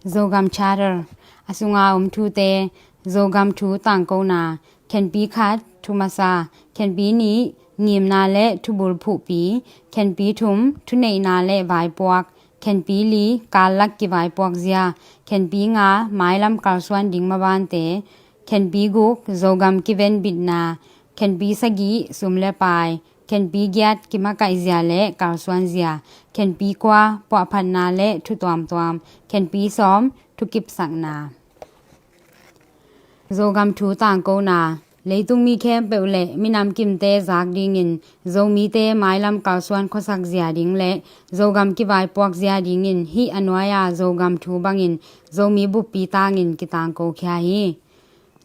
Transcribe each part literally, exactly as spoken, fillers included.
Zogam Charter, a sunga om thute. Zogam thu tangkona. Khenpi khat, thu masa. Khenpi nih, ngimna le thubul phuhpi. Khenpi thum, thuneihna le vaipuak. Khenpi li, kallak kivaipuak zia. Khenpi nga, mailam kalsuan ding mabante. Khenpi guk, Zogam kivenbitna. Khenpi sagih, sum le pai. Khenpi giat, kimakaih zia le kalsuan zia. Khenpi kua, puahphatna le thu tuamtuam. Khenpi sawm, thukipsakna. Zogam thu tangkona. Leitung mi khempeuh le minam kimte zak dingin Zomite mailam kalsuan khuasak zia ding le Zogam kivaipuak zia dingin hih a nuai-a Zogam thu bangin Zomi buppi tangin kitangko khia hi.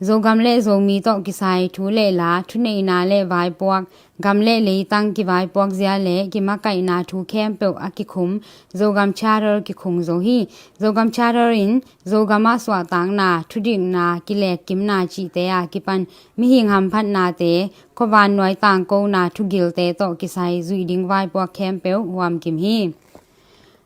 Zogam le Zomi tawh kisai thu le la, thuneihna le vaipuak, gam le leitang kivaipuak zia le kimakaihna thu khempeuh a kikhum Zogam Charter kikhung zo hi. Zogam Charter in Zogam ah suahtakna, thudikna, kiletkimna cihte a kipan mihing hamphatnate, khuavannuai tangkona thugilte tawh kisai zuih ding vaipuak khempeuh huamkim hi.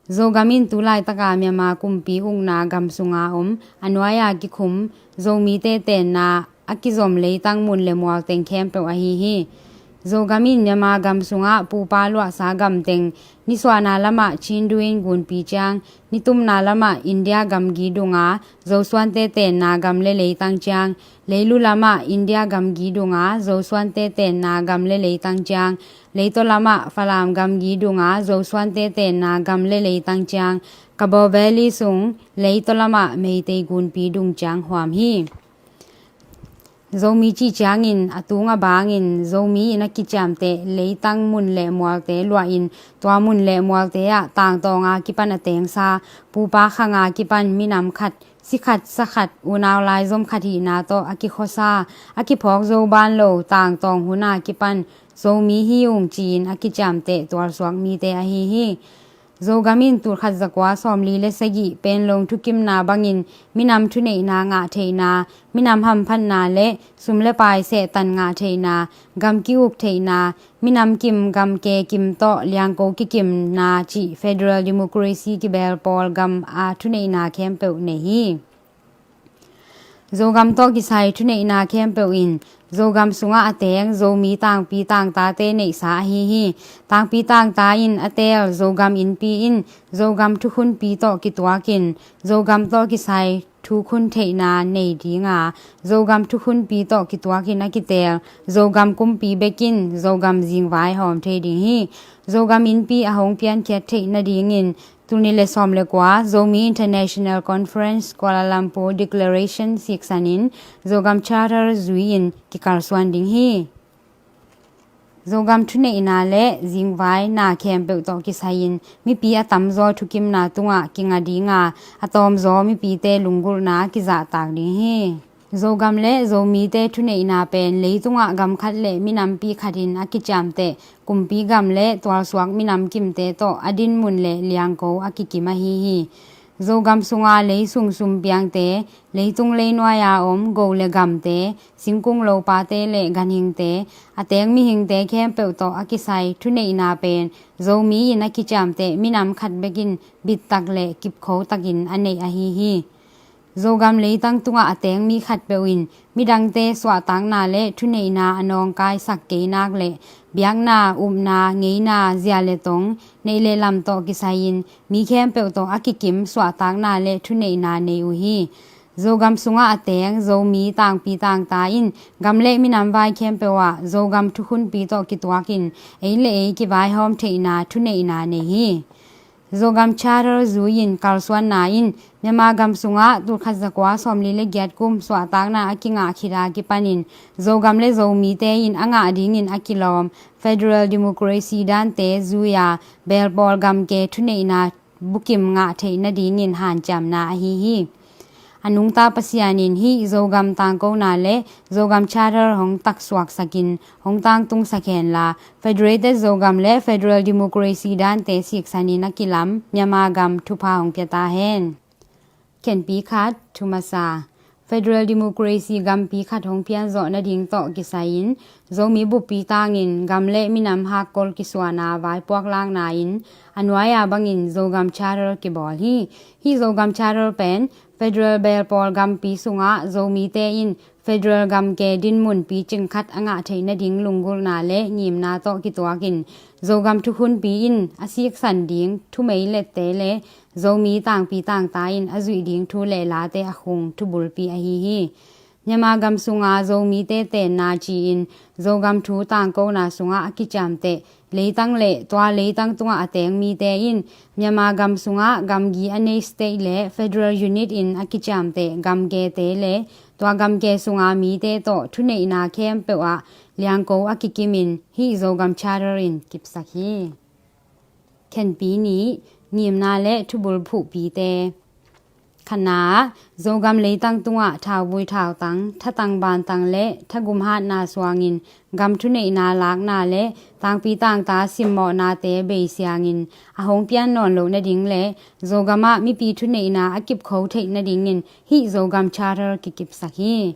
Zogam in tu laitaka Myanmar kumpi ukna gam sunga om a nuai-a kikhum Zomite tenna a kizom leitang mun le mual teng khempeuh ahi hi. Zogam in Myanmar gam sungah pupa luahsa gam teng, nisuahna lamah Chindu in gunpi ciang, nitumna lamah India gamgi dunga Zosuante tenna gam le leitang ciang, leilu lamah India gamgi dunga Zosuante tenna gam le leitang ciang, leitaw lamah Falam gamgi dunga Zosuante tenna gam le leitang ciang, Kabaw Valley sung leitaw lamah Meitei gunpi dung ciang huam hi. Zomi cih ciangin a tung a bangin Zomi in a kiciamteh leitang mun le mualte luahin tua mun le mualte ah tangtawnga kipan a tengsa, pupa khanga kipan minam khat, si khat, sa khat, unau laizom khat hihna tawh a kikhuasa, a kiphawk zo ban lo tangtawng huna kipan Zomi hi ung ci-in a kiciamteh tualsuak mite ahi hi. Zogam in tulkhat zakua sawmli le sagih Panglong thukimna bangin minam thuneihna ngah theihna, minam hamphatna le sum le pai sehtan ngah theihna, gam ki-uk theihna, minam kim gam ke kim tawh liangko kikimna cih federal democracy kibel pawl gam a thuneihna khempeuh nei hi. Zogam tawh kisai thuneihna khempeuh in Zogam sungah a teng Zomi tangpi tangtate neihsa ahi hi. Tangpi tangta in a teel Zogam innpi in Zogam thukhunpi tawh kituakin Zogam tawh kisai thukhun theihna nei dinga, Zogam thukhunpi tawh kituakin a kiteel Zogam kumpi bekin Zogam zingvai hawm thei ding hi. Zogam innpi a hong piankhiat theih nadingin tul nih le sawm le kua Zomi International Conference Kuala Lumpur Declaration siksanin Zogam Charter zui-in kikalsuan ding hi. Zogam thuneihna le zingvaina khempeuh tawh kisai-in mipi a tamzaw thukimna tungah kinga dinga, a tawmzaw mipite lunggulhna kizahtak ding hi. Zogam le Zomite thuneihna pen leitungah gam khat le minampi khatin a kiciamteh kumpi gam le tualsuak minam kimte tawh a dinmun le liangko a kikim ahi hi. Zogam sunga leisung sumpiangte, leitung leinuai-a om go le gamte, singkung lopate le ganhingte, a teng mihingte khempeuh tawh a kisai thuneihna pen Zomi in a kiciamteh minam khat bekin bittak le kipkho takin a neih ahi hi. Zogam leitang tungah a teng mi khatpeuh in midangte suahtakna le thuneihna a nawngkaisak kei nak le biakna, upna, ngeina, zia le tong, neih le lam tawh kisai-in mi khempeuh tawh a kikim suahtakna le thuneihna nei uh hi. Zogam sungah a teng Zomi tangpi tangta in gam le minam vai khempeuh ah Zogam thukhunpi tawh kituakin ei le ei kivaihawm theihna thuneihna nei hi. Zogam Charter zui-in kalsuanna in Myanmar gam sungah tulkhat zakua sawmli le giat kum suahtakna a kingah khit a kipanin Zogam le Zomite in a ngah dingin a kilawm federal democracy dante zui-a belpawl gamke thuneihna bukim ngah theih nadingin hanciamna ahi hi. A nungta Pasian in hih Zogam tangkona le Zogam Charter hong taksuaksakin hong tangtungsak henla, Federated Zogam le Federal Democracy dante siksanin a kilam Myanmar gam thupha hong pia ta hen. Khenpi khat, thu masa. Federal Democracy gampi khat hong pianzawh nading tawh kisai-in Zomi buppi tangin gam le minam hakkol kisuana vaipuak lakna in a nuai-a bangin Zogam Charter kibawl hi. Hih Zogam Charter pen federal belpawl gampi sungah Zomite in federal gamke dinmun picing khat a ngah theih nading lunggulhna le ngimna tawh kituakin Zogam thukhunpi in a siksan ding thumei lette le Zomi tangpi tangta in a zuih ding thu le late a khung thubulpi ahi hi. Myanmar gam sunga Zomite tenna ci-in Zogam thu tangkona sungah a kiciamteh leitang le tua leitang tungah a teng mite in Myanmar gam sungah gamgi a nei state le federal unit in a kiciamteh gamgete le tua gamge sunga mite tawh thuneihna khempeuh ah liangko a kikimin hih Zogam Charter in kipsak hi. Khenpi nih, ngimna le thubul phuhpite. Khatna ah, Zogam leitang tungah thauvui thautang, thatang bantang le thagum hatna suangin gam thuneihna lakna le tangpi tangta simmawhnate beisiangin a hong pian nawn loh nading le Zogam ah mipi thuneihna a kipkho theih nadingin hih Zogam Charter kikipsak hi.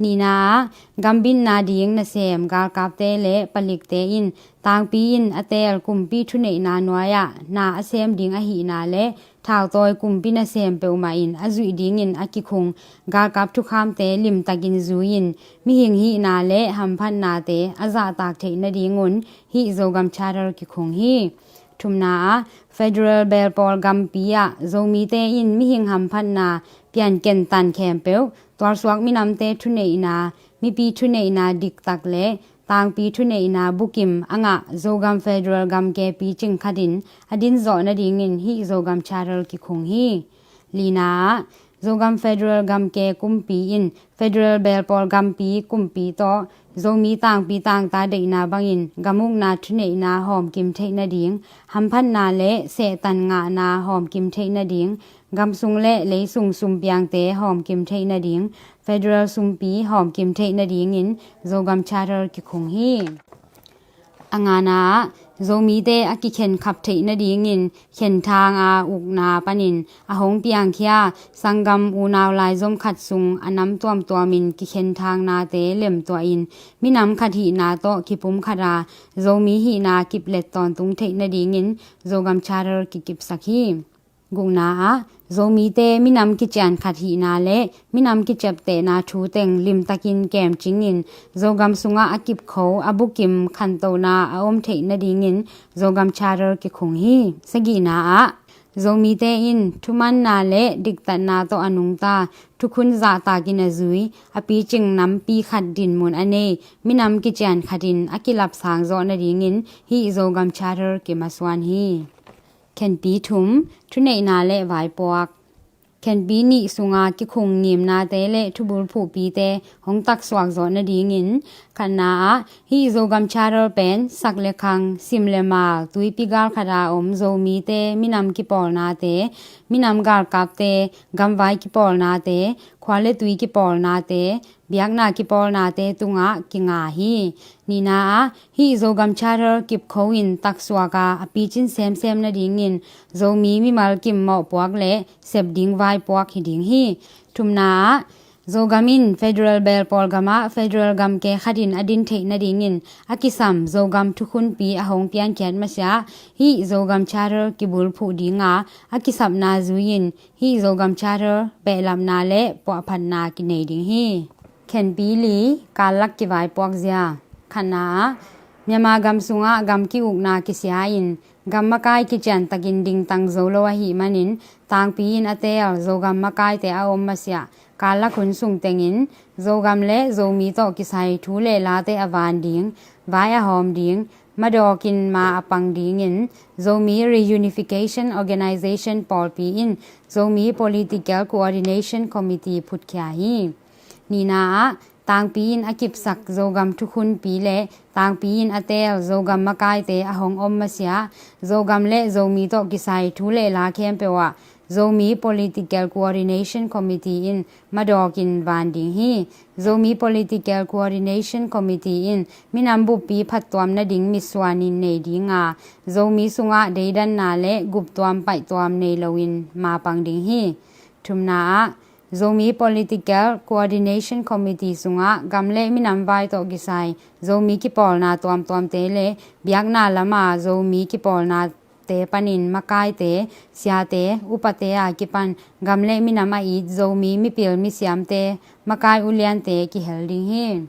Nihna ah, gambitna ding nasem galkapte le palikte in tangpi in a teel kumpi thuneihna nuai-ah na a sem ding ahihna le thautawi kumpi nasem peuhmah in a zuih dingin a kikhung galkap thukhamte limtakin zui-in mihing hihna le hamphatnate a zahtak theih nadingun hih Zogam Charter kikhung hi. Thumna ah, federal belpawl gampi ah Zomite in mihing hamphatna pianken tan khempeuh tualsuak minamte thuneihna, mipi thuneihna diktak le tangpi thuneihna bukim a ngah Zogam federal gamke picing khatin a dinzawh nadingin hih Zogam Charter kikhung hi. Lina ah, Zogam federal gamke kumpi in federal belpawl gampi kumpi tawh Zomi tangpi tangta deihna bangin gamukna thuneihna hawmkim theih nading, hamphatna le sehtan ngahna hawmkim theih nading, gamsung le leisung sumpiangte hawmkim theih nading, federal sumpi hawmkim theih nadingin Zogam Charter kikhung hi. A ngana ah, Zomite a kikhenkhap theih nadingin khenthang a ukna panin a hong piangkhia sanggam unau laizom khat sung a nam tuamtuamin kikhenthang nate lemtuahin minam khat hihna tawh kipumkhat a Zomi hihna kiplet tawntung theih nadingin Zogam Charter kikipsak hi. Gukna ah, Zomite minam kician khat hihna le minam kiciaptehna thu teng limtakin kemcingin Zogam sungah a kipkho a bukim khantohna a om theih nadingin Zogam Charter kikhung hi. Sagihna ah, Zomite in thumanna le diktatna tawh a nungta thukhun zahtakin a zui a picing nampi khat dinmun a nei minam kician khatin a kilapsang zawh nadingin hih Zogam Charter kimasuan hi. Khenpi thum, thuneihna le vaipuak. Khenpi nih sunga kikhung ngimnate le thubul phuhpite hong taksuak zawh nadingin khatna ah hih Zogam Charter pen sak le khang, sim le mal, tuipi gal khat a om Zomite minam kipawlnate, minam galkapte, gamvai kipawlnate, khua le tui kipawlnate, biakna kipawlnate tungah kinga hi. Nihna ah hih Zogam Charter kipkho in taksuak a a picin semsem nadingin Zomi mimal kim mawhpuak le sep ding vaipuak hi ding hi. Thumna ah Zogam in federal belpawl gamah federal gamke khatin a din theih nadingin a kisam Zogam thukhunpi a hong piankhiat masiah hih Zogam Charter kibulphuh dinga a kisapna zui-in hih Zogam Charter behlapna le puahphatna kinei ding hi. Khenpi li, kallak kivaipuak zia. Khatna ah Myanmar gam sungah gam ki-ukna kisia-in gam makai kiciantakin dingtang zo lo ahih manin tangpi in a teel Zogam makaite a om masiah kallak hun sung tengin Zogam le Zomi tawh kisai thu le late a van ding, vai a hawm ding, madawkin ma a pang dingin Zomi Reunification Organization pawlpi in Zomi Political Coordination Committee phutkhia hi. Nihna ah tangpi in a kipsak Zogam thukhunpi le tangpi in a teel Zogam makaite a hong om masiah Zogam le Zomi tawh kisai thu le la khempeuh ah Zomi Political Coordination Committee in madawkin van ding hi. Zomi Political Coordination Committee in minam buppi phattuam nading mitsuanin nei dinga Zomi sungah deidanna le guptuam paihtuam nei loin mapang ding hi. Thumna ah Zomi Political Coordination Committee sungah gam le minam vai tawh kisai Zomi kipawlna tuamtuamte le biakna lama Zomi kipawlnate panin makaite, siate, upate a kipan gam le minam a it Zomi mipil misiamte, makai uliante kihel ding hi.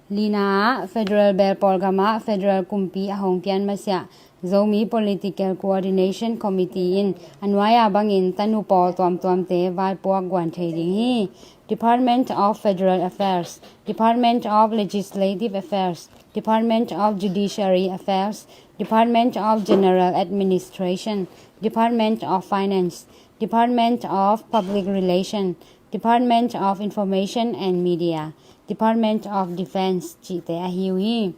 Lina ah, Federal Belpawl gamah Federal kumpi a hong pian masiah Zomi Political Coordination Committee in a nuai-a bangin tanu pawl tuamtuamte vaipuak guan thei ding hi. Department of Federal Affairs, Department of Legislative Affairs, Department of Judiciary Affairs, Department of General Administration, Department of Finance, Department of Public Relation, Department of Information and Media, Department of Defense cihte ahi uh hi.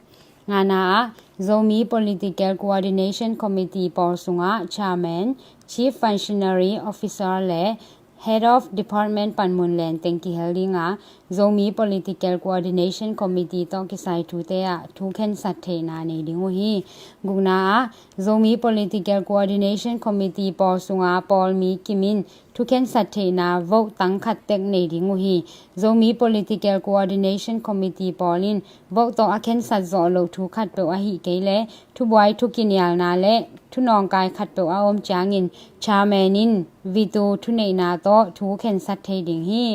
Ngana ah, Zomi Political Coordination Committee pawl sungah Chairman, Chief Functionary Officer le Head of Department panmun lenteng kihel ding a, Zomi Political Coordination Committee tawh kisai thute ah thu khensat theihna nei ding uh hi. Gukna ah, Zomi Political Coordination Committee pawl sunga pawl mi kim in thu khensat theihna vote tang khat tek nei ding uh hi. Zomi Political Coordination Committee pawl in vote tawh a khensat zawh loh thu khatpeuh ahih kei leh thubuai thukinialna le thunawngkai khatpeuh a om ciangin chairman in veto thuneihna tawh thu khensat thei ding hi.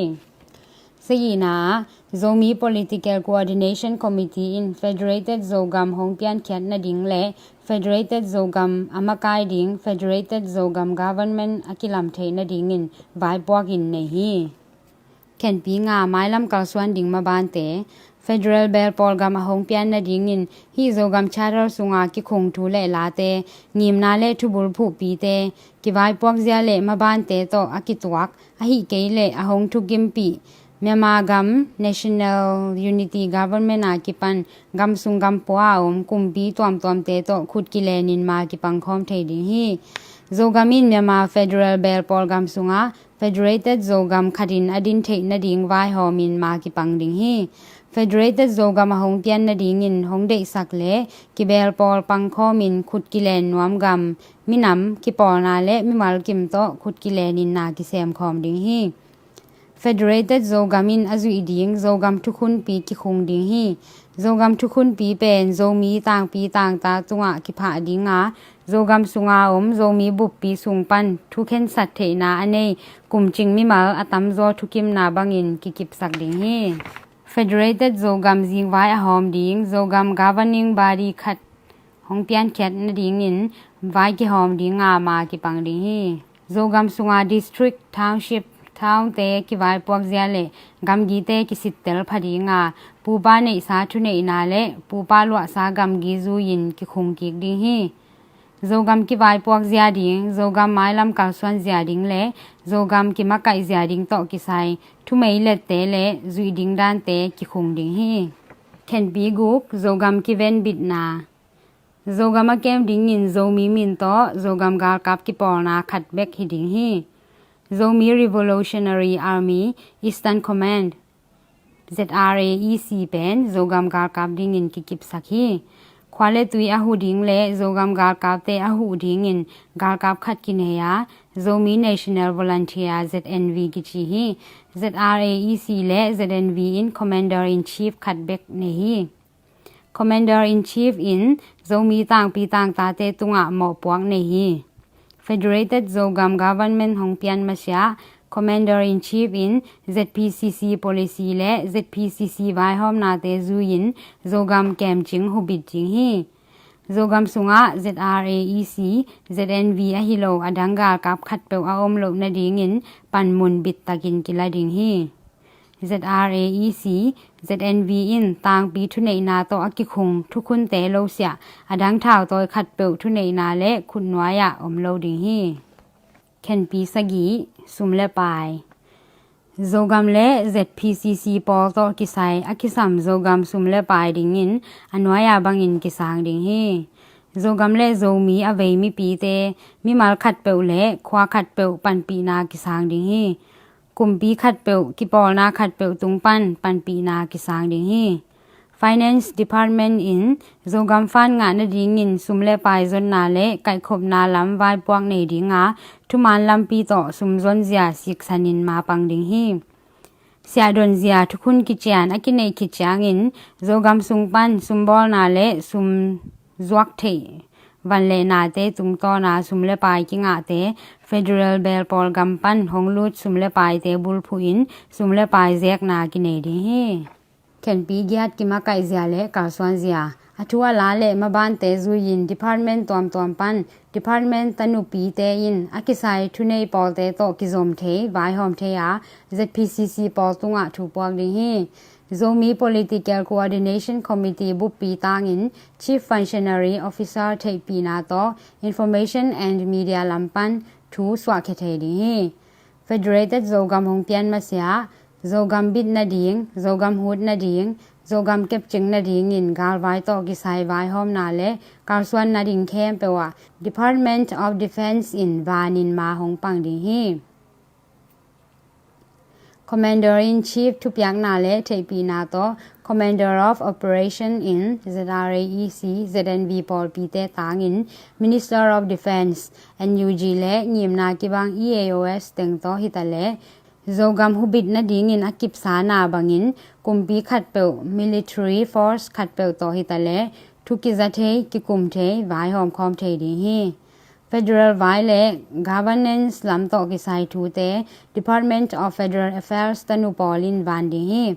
Sagihna ah, Zomi Political Coordination Committee in Federated Zogam hong piankhiat nading le Federated Zogam a makai ding Federated Zogam Government a kilam theih nadingin vaipuak in nei hi. Khenpi nga, mailam kalsuan ding mabante. Federal Belpawl gam a hong pian nadingin hih Zogam Charter sunga kikhung thu le late, ngimna le thubul phuhpite, kivaipuak zia le mabante tawh a kituak, ahih kei leh a hong thukimpih Myanmar gam National Unity Government a kipan gam sung gam pua a om kumpi tuamtuamte tawh khut kilenin ma kipangkhawm thei ding hi. Zogam in Myanmar Federal Belpawl gam sungah Federated Zogam khatin a din theih nading vaihawmin ma kipang ding hi. Federated Zogam a hong pian nadingin hong deihsak le kibelpawl pangkhawmin khut kilen nuam gam, minam, kipawlna le mimal kim tawh khut kilenin na kisemkhawm ding hi. Federated Zogam in a zuih ding Zogam thukhunpi kikhung ding hi. Zogam thukhunpi pen Zomi tangpi tangta tungah kiphah ding a, Zogam sunga om Zomi buppi sung pan thu khensat theihna a nei kumcing mimal a tamzaw thukimna bangin kikipsak ding hi. Federated Zogam zingvai a hawm ding Zogam governing body khat hong piankhiat nadingin vai kihawm ding a ma kipang ding hi. Zogam sunga district, township, townte kivaipuak zia le gamgite kisittel pha ding a, pupa neihsa thuneihna le pupa luahsa gamgi zui-in kikhung kik ding hi. Zogam kivaipuak zia ding, Zogam mailam kalsuan zia ding le Zogam kimakaih zia ding tawh kisai thumei lette le zuih ding dante kikhung ding hi. Khenpi guk, Zogam kivenbitna. Zogam a kem dingin Zomi min tawh Zogam galkap kipawlna khat bek hi ding hi. Zomi Revolutionary Army Eastern Command, Z R A E C pen Zogam galkap dingin kikipsak hi. Khua le tui a huh ding le Zogam galkapte a huh dingin galkap khat kinei a, Zomi National Volunteer, Z N V kici hi. Z R A E C le Z N V in Commander in Chief khat bek nei hi. Commander in Chief in Zomi tangpi tangtate tungah mawhpuak nei hi. Federated Zogam Government hong pian masiah Commander in Chief in Z P C C policy le Z P C C vaihawmnate zui-in Zogam kemcing hubit ding hi. Zogam sungah Z R A E C, Z N V ahi lo a dang galkap khatpeuh a om loh nadingin panmun bittakin kila ding hi. Z R A E C, Z N V in tangpi thuneihna tawh a kikhung thukhunte losiah a dang thautawi khatpeuh thuneihna le khutnuai-ah om lo ding hi. Khenpi sagih, sum le pai. Zogam le Z P C C pawl tawh kisai a kisam Zogam sum le pai dingin a nuai-a bangin kisang ding hi. Zogam le Zomi a vei mipite mimal khatpeuh le khua khatpeuh panpihna kisang ding hi. Kumpi khatpeuh, kipawlna khatpeuh tung pan panpihna kisang ding hi. Finance Department in Zogam fund ngah nadingin sum le pai zonna le kaihkhopna lam vaipuak nei dinga thuman lampi tawh sum zonzia siksanin mapang ding hi. Siahdonzia thukhun kician a kineih khit ciangin Zogam sung pan sumbawlna le sum zuak theih van le nate tungtawna sum le pai kingahte federal belpawl gam pan hong lut sum le paite bulphuhin sum le pai zekna kinei ding hi. Khenpi giat kimakaihzia le kalsuanzia a thu a la le mabante zuiin department tuamtuam pan department tanupite in a kisai thunei pawlte tawh kizom thei vaihawm thei a Z P C C pawl tungah thu puak ding hi. Zomi Political Coordination Committee buppi tangin Chief Functionary Officer theihpihna tawh Information and Media lam pan thu suahkhia thei ding hi. Federated Zogam hong pian masiah Zogam bit nading, Zogam hut nading, Zogam kepcing nadingin galvai tawh kisai vaihawmna le kalsuan nading khempeuh ah Department of Defence in vanin ma hong pang ding hi. Commander in Chief thupiakna le theihpihna tawh Commander of Operation in Z R A E C, Z N V pawlpite tangin Minister of Defence, N U G le ngimna kibang E A O S teng tawh hitaleh Zogam hubit nadingin a kipsana bangin kumpi khatpeuh, military force khatpeuh tawh hitaleh thu kiza thei, kikum thei, vaihawm khawm thei ding hi. Federal vai le governance lam tawh kisai thute Department of Federal Affairs tanu pawl in van ding hi.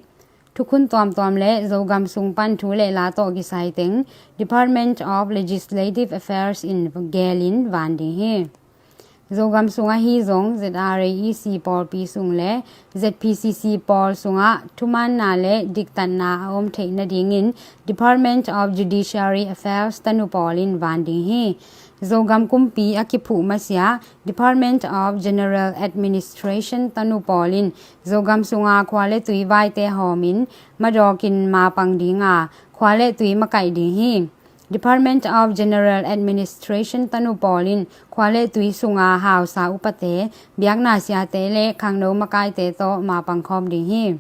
Thukhun tuamtuam le Zogam sung pan thu le la tawh kisai teng Department of Legislative Affairs in gelin van ding hi. Zogam sung ahi zong Z R A E C pawlpi sung le Z P C C pawl sungah thumaanna le diktatna a om theih nadingin Department of Judiciary Affairs tanu pawl in van ding hi. Zogam kumpi a kiphuh masiah Department of General Administration tanu pawl in Zogam sunga khua le tui vaite hawmin madawkin mapang dinga khua le tui makaih ding hi. Department of General Administration tanu pawl in khua le tui sunga hausa upate, biakna siate le khangno makaite tawh mapang khawm ding hi.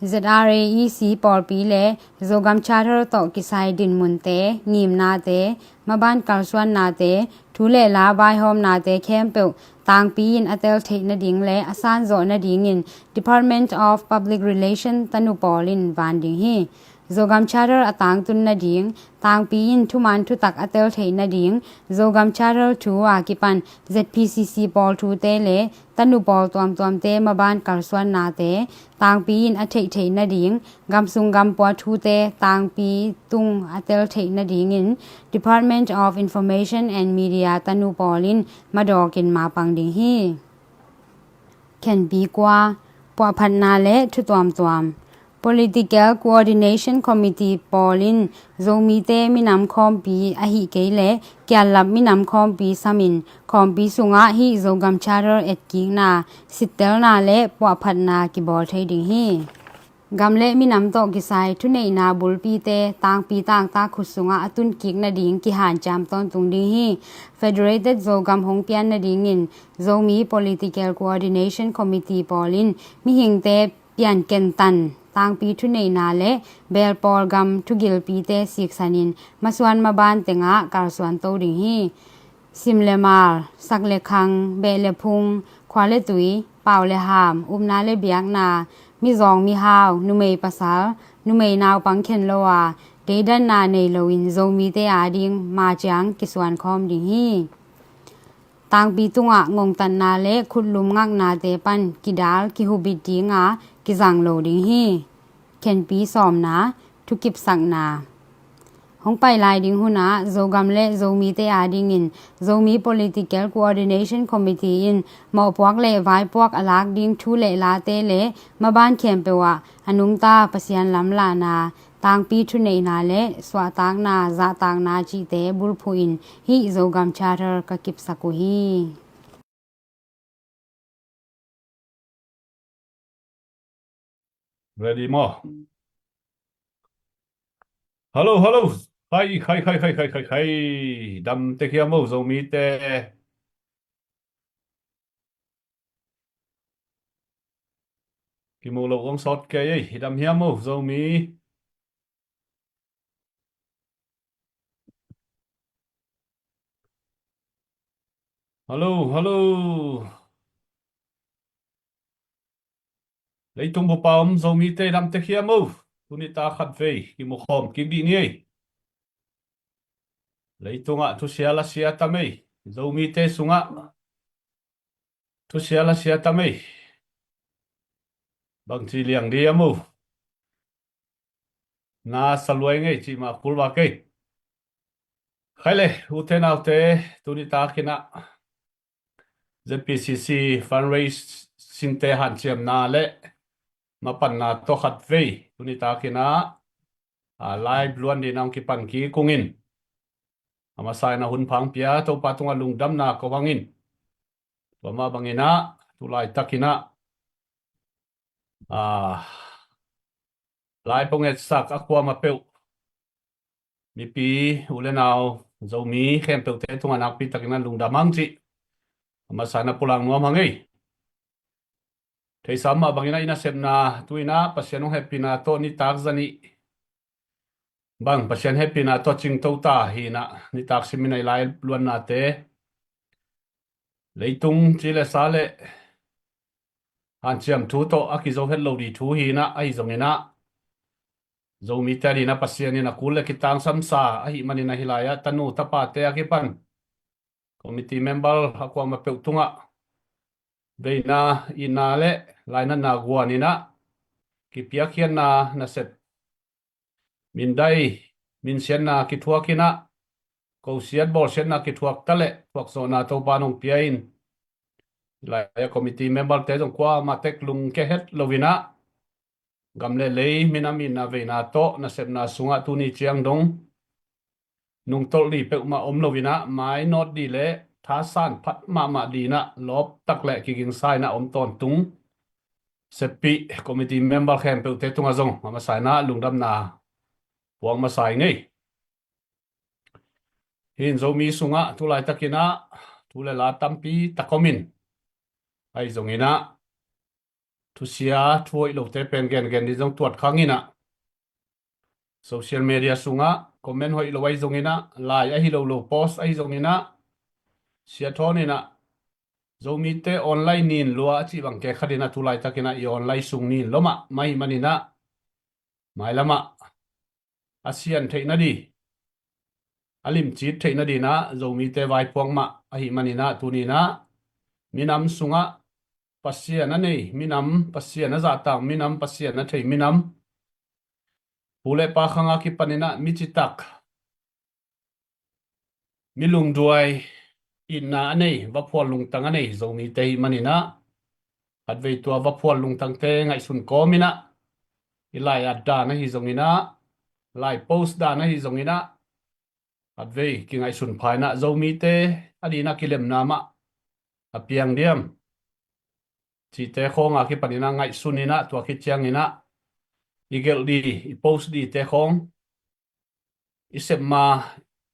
Z R A E C pawlpi le Zogam Charter tawh kisai dinmunte, ngimnate, maban kalsuannate, thu le la vaihawmnate khempeuh tangpi in a tel theih nading le a sanzawh nadingin Department of Public Relation tanu pawl in van ding hi. Zogam Charter a tangtun nading, tangpi in thuman thutak a tel theih nading, Zogam Charter thu a kipan Z P C C pawl thute le tanu pawl tuamtuamte maban kalsuannate tangpi in a theihtheih nading, gamsung gampua thute tangpi tung a tel theih nadingin Department of Information and Media tanu pawl in madawkin mapang ding hi. Khenpi kua, puahphatna le thu tuamtuam. Political Coordination Committee pawl in Zomite minam khawmpi ahi kei le kiallap minam khawmpi samin khawmpi sungah hih Zogam Charter etkikna, sittelna le puahphatna kibawl thei ding hi. Gam le minam tawh kisai thuneihna bulpite tangpi tangtak khut sungah a tunkik nading kihanciam tawntung ding hi. Federated Zogam hong pian nadingin Zomi Political Coordination Committee pawl in mihingte pianken tan, tangpi thuneihna le belpawl gam thugilpite siksanin masuan maban tengah kalsuan to ding hi. Sim le mal, sak le khang, beh le phung, khua le tui, pau le ham, upna le biakna, mizawng mihau, numei pasal, numei naupang khen lo a, deidanna nei loin Zomite ading maciang kisuan khawm ding hi. Tangpi tungah ngongtatna le khutlum ngaknate pan kidal kihubit dinga kizang lo ding hi. Khenpi sawmna, thukipsakna. Hong pai lai ding hunah Zogam le Zomite adingin Zomi Political Coordination Committee in mawhpuak le vaipuak a lak ding thu le late le maban khempeuh ah a nungta Pasian lamlahna, tangpi thuneihna le suahtakna, zahtakna cihte bulphuhin hih Zogam Charter ka kipsak uh hi. Ready maw? Hello, hello. Khai, khai, khai. Dam tek hiam maw Zomite? Kimu lo kong sawt kei ei. Dam hiam maw Zomi? Hallo, hallo. Leitung bupa om Zomite dam tek hiam o? Tuni ta khat vei kimukhawm kik dih ni ei. Leitungah thusia lasia tam ei. Zomite sungah thusia lasia tam ei. Bangci liang dih hiam o? Na saluai ngei cih mah kul vak ei. Khai le, ute naute, tuni takinah Z P C C fundraising te hanciamna le mapanna tawh khat vei tuni takinah a live luan dihna hong kipan kik ung in, a masa inah hun phang pia Topa tungah lungdamna ko hang in. Tua mah banginah tu laitakinah a lai pong etsak a kuamah peuh mipi u le nau Zomi khempeuhte tungah nakpi takinah lungdam hang cih a masa inah pulak nuam hang ei. Theisa mah banginah i nasepna tu inah Pasian hong hehpihna tawh nitak zanih bang Pasian hehpihna tawh cingto ta hinah nitak simin a i lai luannate leitung ci le sa le hanciam thu tawh a kizo het lo dih thu hinah ahi zonginah Zomite a dinah Pasian in a kul le kitangsamsa ahi maninah hih lai-ah tanu tapate a kipan committee member a kuamah peuh tungah veina itna le lainatna guaninah kipiakkhiatna nasep mindai minsiatna kithuakinah kosiat bawlsiatna kithuak ta le thuakzawhna Topa nong pia in. Lai-ah committee member te zong kuamah tek lungke het loinah gam le lei minam itna veina tawh nasepna sungah tuni ciang dong nungtolh dih peuhmah om loinah mainawt dih le thasan phat mahmah dinah lawptak le kigingsa inah om tawntung seppih committee member khempeuhte tungah zong a masa inah lungdamna puak masa ing ei. Hin Zomi sungah tu laitakinah thu le la tampi tak om in ahi zonginah thusia thu hoih lote pen gengen dih zong tuat khang inah social media sungah comment hoih lo ahi zonginah lai ahi lo lo post ahi zonginah sia thawn inah Zomite online nin lua a cih bang kekhat inah tu laitakinah i online sung nin lua mahmah ahi maninah mailamah a sian theihna dih a limcit theihna dinah Zomite vaipuak mah ahi maninah tuninah minam sungah Pasian a nei minam, Pasian a zahtak minam, Pasian a thei minam, pu le pa khanga kipaninah mi citak mi lungduai itna a nei, vaphual lungtang a nei Zomite hi maninah khatvei tua vaphual lungtangte ngaihsun kawminah i lai at dan ahi zonginah lai post dan ahi zonginah khatvei kingaihsun pha inah Zomite a dinah kilemna mah a piang diam cihte khawnga kipaninah ngaihsun inah tua khit cianginah i gelh dih i post dihte khawng i sepma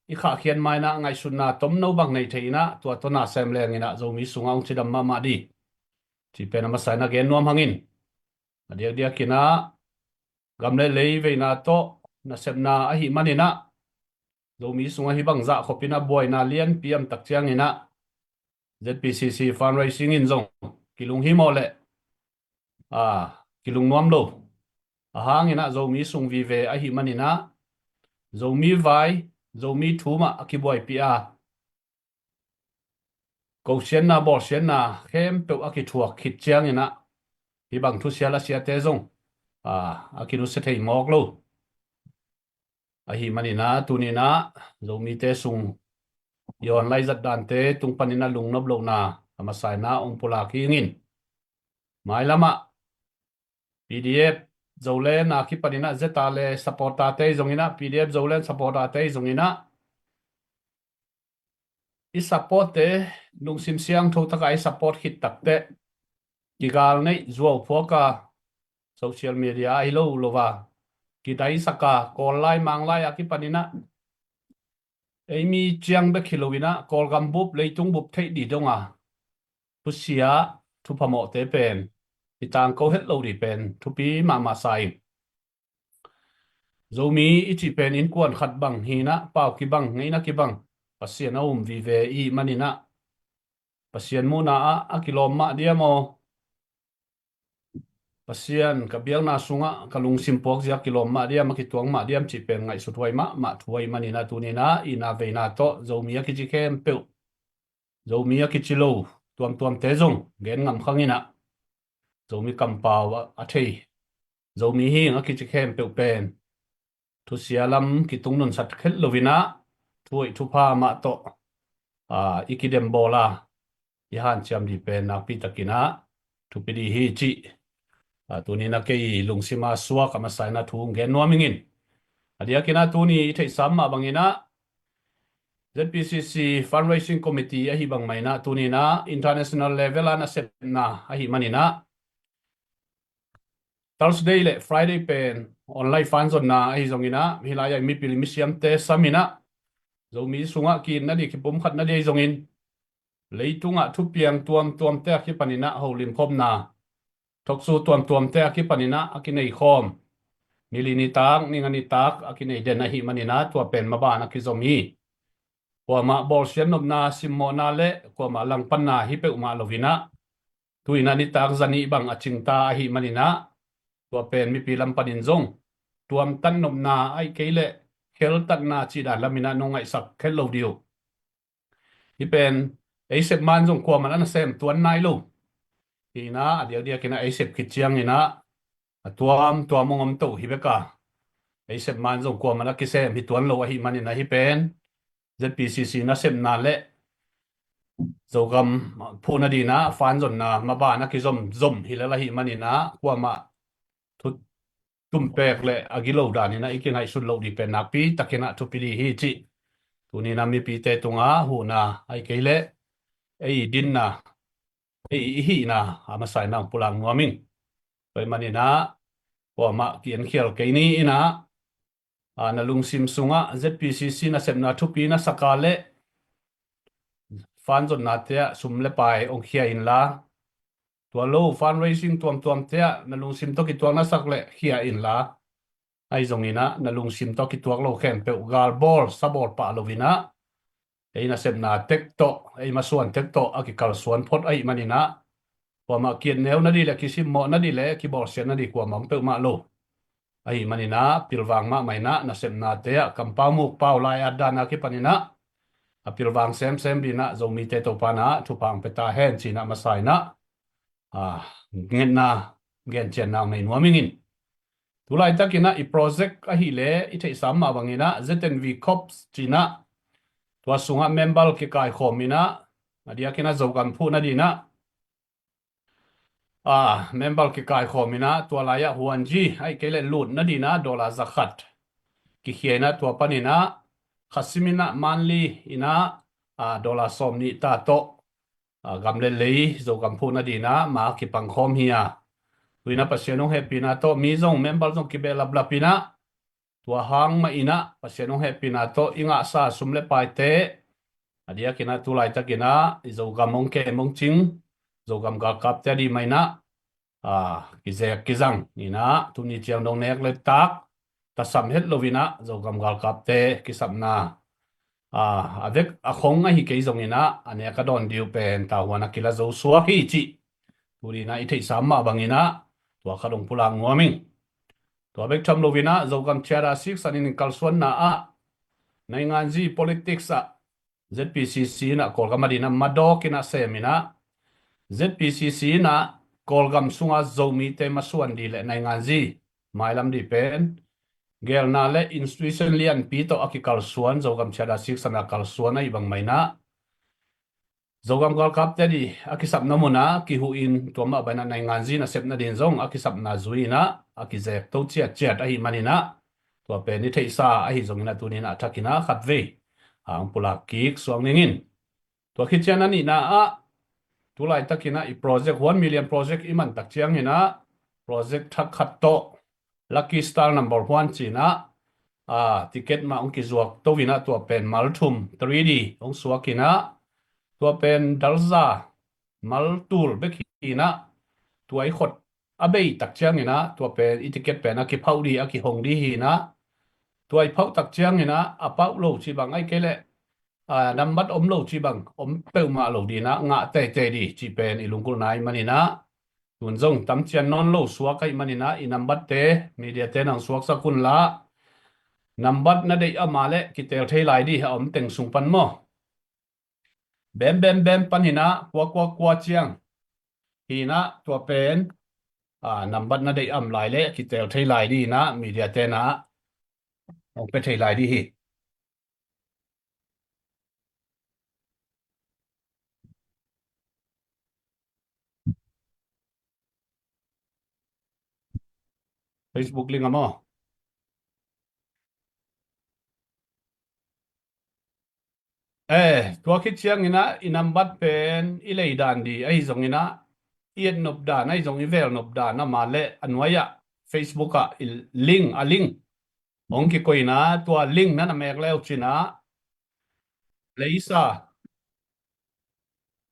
i khahkhiat ma inah ngaihsutna tomno bang nei thei inah tua tawh na sem leng inah Zomi sungah hong cidam mahmah dih cih pen a masa inah gen nuam hangin a diakdiakinah gam le lei veina tawh nasepna ahi maninah Zomi sungah hih bang zahkhopinah buaina lianpi amtak cianginah Z P C C fundraising in zong kilunghimawh le a kilungnuam lo a hanginah Zomi sung vive ahi maninah Zomi vai Zomi thu mah a kibuaipih a kosiatna bawlsiatna khempeuh a kithuak khit cianginah hih bang thusia lasiate zong a kinusia thei mawk lo ahi maninah tuninah Zomite sung i online zat dante tung paninah lungnop lohna a masa inah hong pulak hi ingin mailamah P D F Zoland a kipaninah zeta le supporter te hi zonginah P D F Zoland supporter te hi zonginah i support te lungsim siangtho taka i support khit takteh kigal neih zuau phuaka social media ahi lo lova kidaisaka Kawl lai Mang lai a kipaninah ei mi ciang bek hi loinah Kawlgam bup leitung bup theih dih donga thusia thuphamawhte pen i tangko het lo dih pen thupi mahmah sa in Zomi i cih pen innkuan khat bang hinah pau kibang ngeina kibang Pasian a um vive i maninah Pasian muhna ah a kilawm mah diam aw, Pasian ka biakna sungah ka lungsim puakzia kilawm mah diam, a kituak mah diam cih pen ngaihsut huai mahmah thu ahih manin ah tuni-in ah itna veina tawh Zomi a kici khempeuh, Zomi a kici lo tuamtuamte zong gen ngam khang in ah, Zomi kampau a, a thei, Zomi hing a kici khempeuh pen thusia lam kitung nunsat khet lo-in ah, thu hoih thupha mah tawh, aa, i kidem bawl a, i hanciam dih pen nakpi takin ah thupi dih hi cih, aa, tuni-in ah kei lungsim a suak a masa-in ah thu hong gen nuam ing in. A diakin ah tuni i theihsa mah bangin ah, Z P C C Fundraising Committee ahih bang mah in ah tuni-in ah international level ah nasepna ahih manin ah, Thursday le Friday pen online fund zonna ahi zongin ah, hih lai-ah mipil misiamte sam in ah, Zomi sungah ki-itna dih, kipumkhatna dih ahi zongin, leitungah thupiang tuamtuamte a kipanin ah holimkhopna, talk show tuamtuamte a kipanin ah a kinei khawm, ni li nitak, ni nga nitak a kinei den ahih manin ah tua pen maban a kizom hi. Kuamah bawlsiat nopna, simmawhna le kuamah langpanna hi peuhmah lo-in ah, tu-in ah nitak zanih bang a cingta ahih manin ah, tua pen mipi lam panin zong tuamtat nopna ahih kei leh kheltatna cih dan lamin ah nong ngaihsak khet lo dih uh. Hih pen ei sep man zong kuamah in ah nasem tuan nai lo. Hi in ah, a diakdiakin ah ei sep khit ciangin ah a tuamtuam hong om to hi bek a, ei sep man zong kuamah in ah kisem hi tuan lo ahih manin ah, hih pen Z P C C nasepna le Zogam phuhna dingin ah fund zonna maban a kizomzom hi lel ahih manin ah, kuamah thu tumpek le a gilo danin ah i kingaihsut loh dih pen nakpi takin ah thupi dih hi cih tuni-in ah mipite tungah huhna ahih kei leh ei dinna, ei i hihna a masa-in ah hong pulak nuam ing. Tua ahih manin ah kuamah ki-enkhial kei ni in ah, aa, na lungsim sungah Z P C C nasepna thupi na sak a leh fund zonnate ah sum le pai hong khia inla, tua lo fundraising tuamtuamte ah na lungsim tawh kituak na sak leh khia inla, ahi zongin ah na lungsim tawh kituak lo khempeuh galbawl sabawl pah lo-in ah, ei nasepna tek tawh, ei masuan tek tawh a kikalsuan phot ahih manin ah, kuamah ki-etneu nadih le kisimmawh nadih le kibawlsiat nadih kuamah om peuhmah lo. Ahih manin ah pilvang mahmah in ah nasepnate ah kampau mukpau lai-at dan a kipanin ah a pilvang semsem dingin ah Zomite Topa'n ah thupha hong pia ta hen ci-in ah masa-in ah, aa, ngetna, gencianna hong nei nuam ing in. Tu laitakin ah i project ahih leh i theihsa mah bangin ah Z N V Corps ci-in ah, tua sungah member kikaikhawm in ah, a diakin ah Zogam phuhna dingin ah, aa, member kikaikhawm in ah, tua lai-ah huanzi ahih kei leh lutna dingin ah dollar zakhat kikhia in ah, tua panin ah khasim in ah monthly in ah, aa, dollar sawmnih ta tawh, aa, gam le lei Zogam phuhna dingin ah ma kipangkhawm hi a. Tu-in ah Pasian hong hehpihna tawh mi zong, member zong kibehlaplap in ah, tua hang mah in ah Pasian hong hehpihna tawh i ngahsa sum le paite, a diakin ah tu laitakin ah i Zogam hong kem hong cing Zogam galkapte a dih mah in ah, aa, kizek kizang in ah, tuni ciang dong nek le tak tasam het lo-in ah Zogam galkapte kisapna, aa, a vek a khong ahi kei zongin ah a nek a dawn ding uh pen tavuan a kila zo suak hi cih tuni-in ah i theihsa mah bangin ah tua khat hong pulak nuam ing. Tua bek tham lo-in ah Zogam Charter Six San in kalsuanna ah, nainganzi politics ah Z P C C in ah Kawlgam a dingin ah madawk in ah sem in ah, Z P C C in ah Kawlgam sunga Zomite masuan ding le nainganzi mailam ding pen geelna le institution lianpi tawh a kikalsuan, Zogam Charter Six San a kalsuan ahih bang mah in ah, Zogam galkapte a ding a kisapna mun ah kihuh in, tua mah bangin ah nainganzi nasepna dingin zong a kisapna zui in ah a kizek to ciatciat ahih manin ah, tua pen i theihsa ahi zongin ah tuni-in ah a thakin ah khatvei hong pulak kik suak ning in. Tua khit ciang a nihna ah, tu laitakin ah i project, one million project i man tak ciangin ah, project thak khat tawh Lucky Star number one ci-in ah, aa, ticket mah hong kizuak to-in ah, tua pen mal thum three D hong suak in ah, tua pen dalza mal tul bek hi in ah, tua i khot a bei tak ciangin ah tua pen i ticket pen a kiphauh ding, a kihong ding hi in ah, tua i phauh tak ciangin ah a pauh lo cih bang ahih kei leh a, nambat om lo cih bang om peuhmah lo ding in ah ngah teitei ding cih pen i lunggulhna ahih manin ah, tun zong tam cian nawn lo suak ahih manin ah i nambatte media-te in hong suaksak un la, nambat na deih a om leh kitel thei lai ding, a om teng sung pan maw. Bem bem bem pan hi in ah, kua kua kua ciang hi in ah, tua pen, a, nambat na deih a om lai leh kitel thei lai ding in ah media-te in ah hong pia thei lai ding hi. Facebook link ah maw? Eh, tua khit ciangin ah i nambat pen i lei dan ding ahi zongin ah, i et nop dan ahi zong, i vel nop dan a om leh a nuai-ah Facebook ah i link, a link hong kikoih in ah, tua link na na mek le uh cin ah, leisa,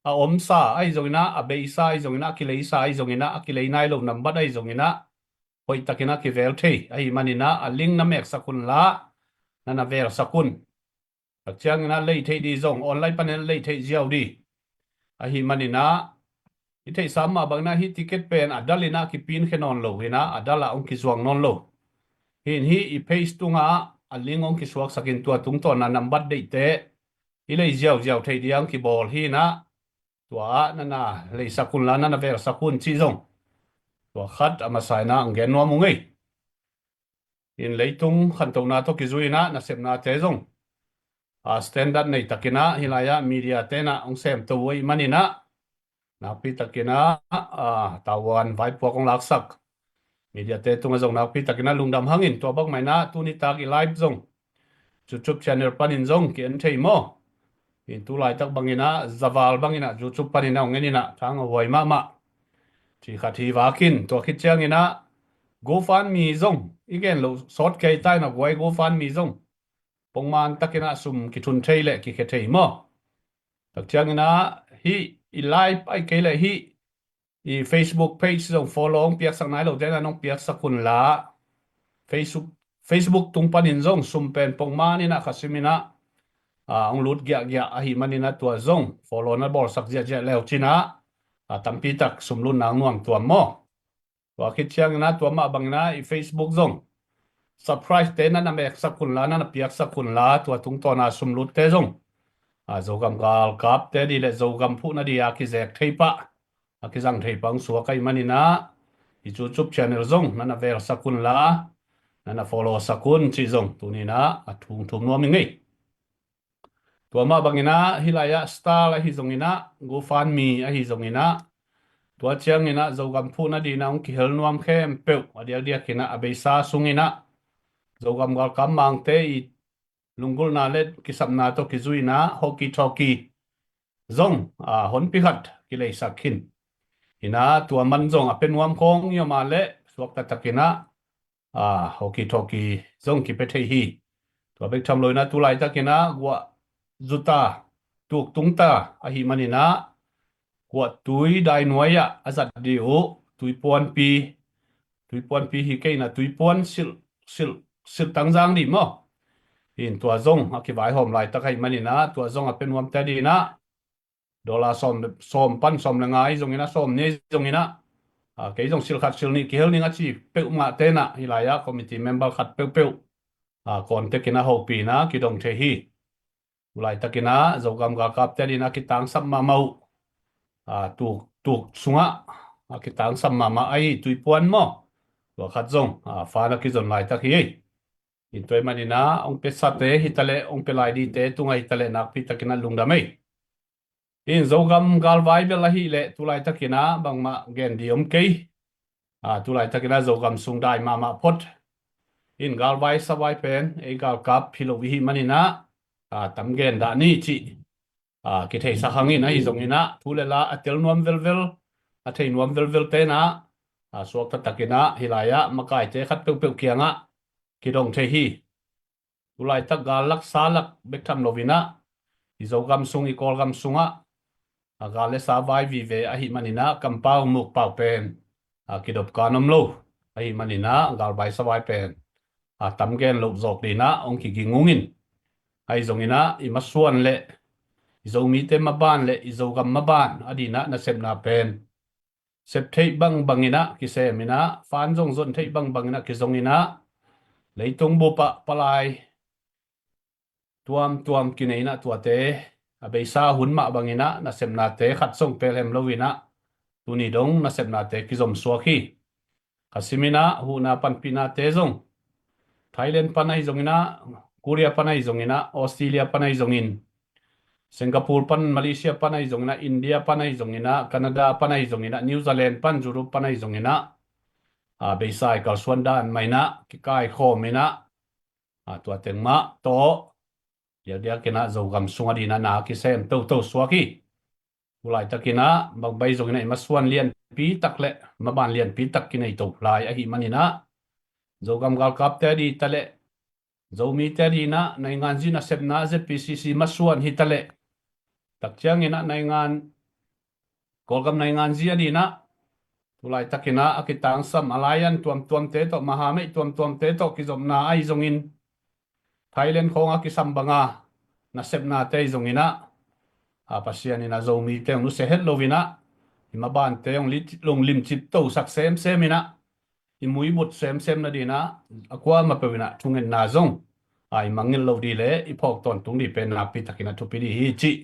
a omsa ahi zongin ah, a beisa ahi zongin ah, a kileisa ahi zongin ah, a kilei nai lo nambat ahi zongin ah, hoihtakin a kivel thei ahih manin ah, a link na meksak un la, na na velsak un. Tak ciangin ah lei theih ding zong, online panin lei theih ziau ding ahih manin ah, i theihsa mah bangin ah hih ticket pen a dal in ah kipinkhia nawn lo hi in ah, a dal ah hong kizuang nawn lo. Hi in hih i page tungah a link hong kisuaksak in, tua tungtawn a nambat deihte i lei ziauziau theih ding hong kibawl hi in ah, tua ah na na leisak un la, na na velsak un cih zong, tua khat a masa in ah hong gen nuam ung ei. In leitung khantohna tawh kizui in ah nasepnate zong, a, standard nei takin ah hih lai-ah media-te in ah hong semto uh ahih manin ah, nakpi takin ah, a, tavuan vaipuak hong laksak media-te tungah zong nakpi takin ah lungdam hang in, tua bangmah in ah tuni tak i live zong YouTube channel panin zong ki-en thei maw? In tu laitak bangin ah, za val bangin ah YouTube panin ah hong en in ah, thang a huai mahmah. Cih khat hi vak in, tua khit ciangin ah GoFundMe zong i gen loh sawt kei ta in ah, guai GoFundMe zong pongman takin ah sum kithun thei leh kikhia thei maw? Tak ciangin ah hih i live ahih kei leh hih i Facebook page zong follow hong piaksak nai lote in ah hong piaksak un la, Facebook, Facebook tung panin zong sum pen pongman in ah khasim in ah, a, hong lut giahgiah ahih manin ah tua zong follow na bawlsak ziahziah le uh cin ah, a, tampi tak sum lut nang nuam tuam maw? Tua khit ciangin ah tua mah bangin ah i Facebook zong subscribe-te na na meksak un la, na na piaksak un la, tua tungtawn a sum lutte zong, a, Zogam galkapte ding le Zogam phuhna ding a kizek thei pah, a kizang thei pah hong suak ahih manin ah, i YouTube channel zong na na velsak un la, na na follow sak un cih zong tuni in ah a thu thum nuam ing ei. Tua mah bangin ah hih lai-ah Star ahi zongin ah, GoFundMe ahi zongin ah, tua ciangin ah Zogam phuhna ding in ah hong kihel nuam khempeuh, a diakdiakin ah a beisa sungin ah Zogam galkap mangte i lunggulhna le kisapna tawh kizui in ah hoki thawki zong, a, honpi khat kileisak khin in ah, tua man zong a pia nuam khawng i om a leh suakta takin ah, a, hoki thawki zong kipia thei hi. Tua bek tham lo in ah tu laitakin ah guah zuta, tuk tungta ahih manin ah, guahtui dainuai ah a zat ding uh tuipuanpi, tuipuanpi hi kei in ah tuipuan silh, silh, silh tangzang ding maw? In tua zong a kivaihawm laitak ahih manin ah tua zong a pia nuamte ding in ah, dollar sawm, sawm pan sawm le nga ahi zongin ah, sawm nih ahi zongin ah, a, kei zong silh khat silh nih kihel ning a ci peuhmahte in ah, hih lai-ah committee member khat peuhpeuh, a, contact in ah hopih in ah kidong thei hi. Tu laitakin ah Zogam galkapte ding in ah kitangsap mahmah uh, a, tuk, tuk sungah a kitangsap mahmah ahi tuipuan maw? Tua khat zong, a, fa in ah kizon laitak hi ei. In tua ahih manin ah hong piasate hi taleh, hong pia lai dingte tungah hi taleh nakpi takin ah lungdam ei. In Zogam galvai bel ahih leh tu laitakin ah bangmah gen ding om kei. A, tu laitakin ah Zogam sung dai mahmah phot. In galvai savai pen ei galkap hi lo i hih manin ah, a, tam gen dah ni cih, a, kitheisak hang in, ahi zongin ah thu le la a tel nuam velvel, a thei nuam velvelte in ah, a, suakta takin ah hih lai-ah makaite khat peuhpeuh kiangah kidong thei hi. Tu laitak gal lak sa lak bek tham lo in ah, i Zogam sung, i Kawlgam sungah, a, gal le sa vai vive ahih manin ah kampau mukpau pen, a, kidop kan om lo ahih manin ah galvai savai pen, a, tam gen loh zawk ding in ah hong kiging ung in. Ahi zongin ah i masuan le i Zomite maban le i Zogam maban a dinah nasepna pen sep theih bangbangin ah kisem in ah, fan zong zon theih bangbangin ah kizongin ah, leitung bup ah palai tuamtuam kinei in ah tuate a beisa hun mah bangin ah nasepnate khat zong pelhem lo in ah tuni dong nasepnate kizom suak hi. Ka sim in ah huhna panpihnate zong Thailand pan ahi zongin ah, Korea pan ahi zongin ah, Australia pan ahi zongin, Singapore pan, Malaysia pan ahi zongin ah, India pan ahi zongin ah, Canada pan ahi zongin ah, New Zealand pan, Europe pan ahi zongin ah, a beisa i kalsuan dan mah in ah kikaikhawm in ah, a tua teng mah tawh diakdiakin ah Zogam sung a dinah na kisem toto suak hi. Tu laitakin ah bangbai zongin ah i masuan lianpi tak le maban lianpi tak kinei to lai ahih manin ah, Zogam galkapte a di ta le Zomite a dinah nainganzi nasepna Z P C C masuan hi ta le, tak ciangin ah naingan, Kawlgam nainganzi a dinah tu laitakin ah a kitangsam alliance tuamtuamte tawh, mahameih tuamtuamte tawh kizopna ahi zongin, Thailand khawng a kisam banga nasepnate ahi zongin ah, a Pasian in ah Zomite hong nusia het lo in ah, i mabante hong li-, hong limcip tosak semsem in ah, i muibut semsem nadinah a kuamah peuh in ah thungetna zong a i mangngilh lo dih le i phawk tawntung dih pen nakpi takin ah thupi dih hi cih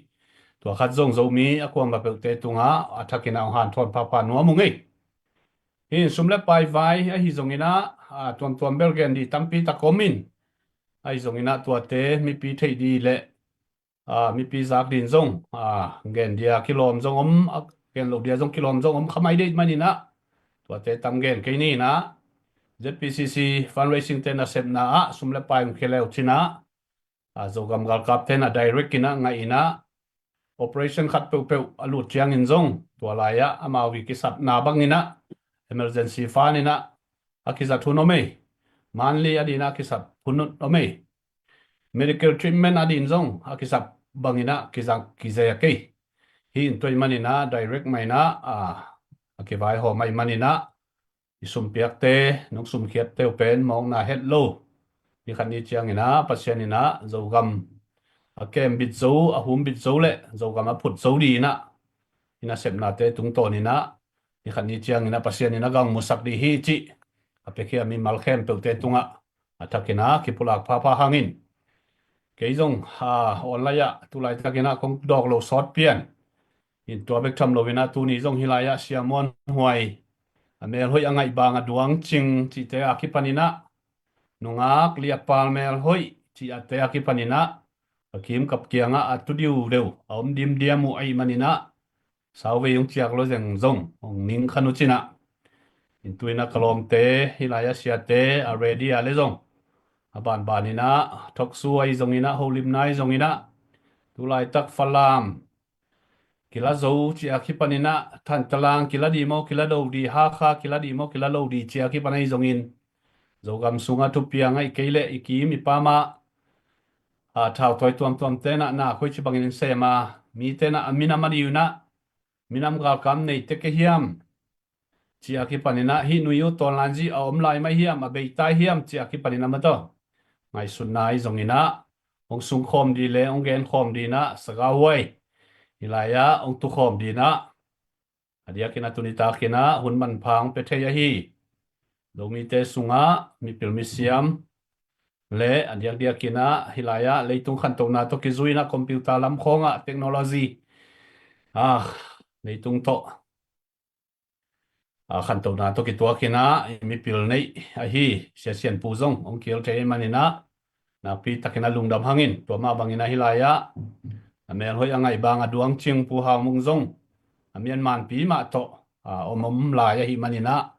tua khat zong Zomi a kuamah peuhte tungah a thakin ah hong hanthawn phapha nuam ung ei. Hih in sum le pai vai ahi zongin ah, a, tuamtuam bel gen dih tampi tak om in, ahi zongin ah tuate mipi theih dih le, a, mipi zak din zong, a, gen dia kilawm zong om, a, gen lo dia zong kilawm zong om kha mai deih manin ah, tuate tam gen kei ni in ah, Z P C C fundraising te nasepna ah sum le pai hong khia le uh cin ah, a, Zogam galkapte in ah direct in ah ngaih in ah, operation khat peuhpeuh a lut ciangin zong tua lai-ah amau i kisapna bangin ah emergency fund in ah a kizat hun om ei. Monthly a dinah a kisap hun om ei. Medical treatment a din zong a kisap bangin ah kizang kizia kei. Hih in tua ahih manin ah direct mah in ah, a, a kivaihawm ahih manin ah i sumpiakte, nong sumkhiatte uh pen mawkna het lo. Ni khat ni ciangin ah Pasian in ah Zogam a kembit zo, a humbit zo le Zogam a phut zo dih in ah i nasepnate tungtawn in ah ni khat ni ciangin ah Pasian in ah gang musak dih hi cih a piakhia mimal khempeuhte tungah a thakin ah kipulak phapha hangin, kei zong, a, online ah tu laitakin ah kong dawk lo sawt pian in tua bek tham lo in ah tuni zong hih lai-ah Sia Muan Huai a melhoih a ngaih bang a duang cing cihte a kipanin ah, nungak liapal melhoih cihte a kipanin ah, a kim kap kiangah a tu diudeu a om dimdiam uh ahih manin ah, sauvei hong ciak lo zeng zong hong ning khan uh cin ah, in tu in ah ka lawmte hih lai-ah siate a ready a le zong a banban in ah thoksu ahi zongin ah, holimna ahi zongin ah, tu laitak Falam kila zo cih a kipanin ah, Thantalang kila dih maw, kila do dih, Hakha kila dih maw, kila lo dih cih a kipan ahi zongin, Zogam sungah thupi a ngaih kei leh i kim i pam ah, a, thautawi tuamtuamte in ah na koi ci bangin in sem a, mite in ah a minam a dih uh in ah, minam galkap neite kei hiam cih a kipanin ah, hih nui uh tawnlanzi a om lai mai hiam, a bei tai hiam cih a kipanin ah maw taw, ngaihsutna ahi zongin ah, hong sungkhawm dih le hong genkhawm dih in ah, Saga Huai hih lai-ah hong tukhawm dih in ah, a diakin ah tuni takin ah hun manpha hong pia thei ahi Zomite sungah mipil misiam le a diakdiakin ah hih lai-ah leitung khantohna tawh kizui in ah, computer lam khawngah technology, a, leitung tawh, a, khantohna tawh kituakin ah i mipil neih ahi Sia Sian Pu zong hong kihel thei ahih manin ah, nakpi takin ah lungdam hangin, tua mah bangin ah hih lai-ah a melhoih a ngaih bang a duang cing Pu Hau Mung zong a Myanmar pi mah tawh, a, om om lai ahih manin ah,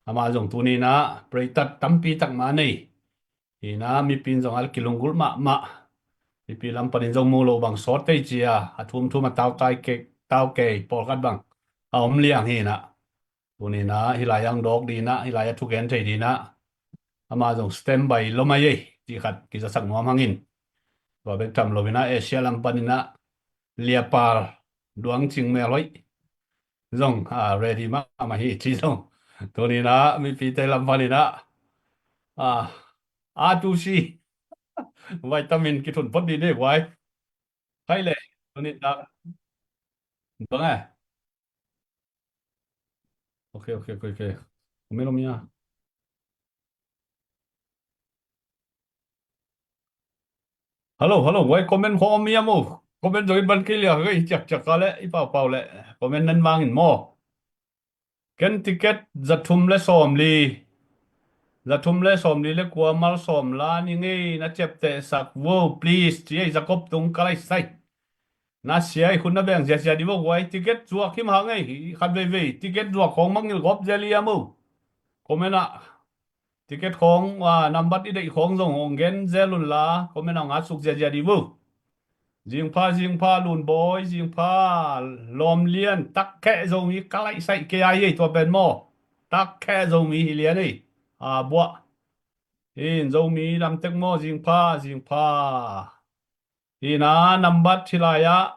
amah zong tuni in ah preitat tampi tak mah nei hi in ah, mipi in zong a kilunggulh mahmah. Mipi lam panin zong mu lo bang sawt tei ci a, a thumthum a tau kai kei, tau kei pawlkhat bang a om liang hi in ah, tuni in ah hih lai-ah hong dawk dih in ah, hih lai-ah thugen thei dih in ah, amah zong standby lo mai ei cih khat kizasak nuam hangin, tua bek tham lo in ah Asia lam panin ah liapal duang cing melhoih zong, a, ready mahmah hi ci zong, tuni in ah mipite lam panin ah, a, a tu si Vitamin kithun phot dih dih guai. Khai le, tuni tak. Bang eh. Ok, ok, ok, ok. Umi lo mia. Hello, hello. Why comment khong om hiam uh? Comment zong in ban kei lia kei ciak ciak ka le i pau pau le comment nan mang in maw. Ken ticket za thum le sawm li. Za thum le sawm li le kua mal sawm la ni ngei na ciapteh sak vo please ci ei Jacob tung ka lai sai. Na sia i khun na beng zia zia di vo guai ticket zuak him hang ei khat veivei ticket zuak khong mangil gop zia li a mo. Comment ah ticket khong a nambat i deih khong zong hong gen zel un la comment ah ngat suk zia zia di vo. Zingpha, zingpha, lunbawi, zingpha, lawmlian, takkhe Zomi ka laihsaih kei a hi ei tua pen maw. Takkhe Zomi hi lian ei. A buah. In Zomi lamtek maw, zingpha, zingpha. Ina nambat hi lai ah.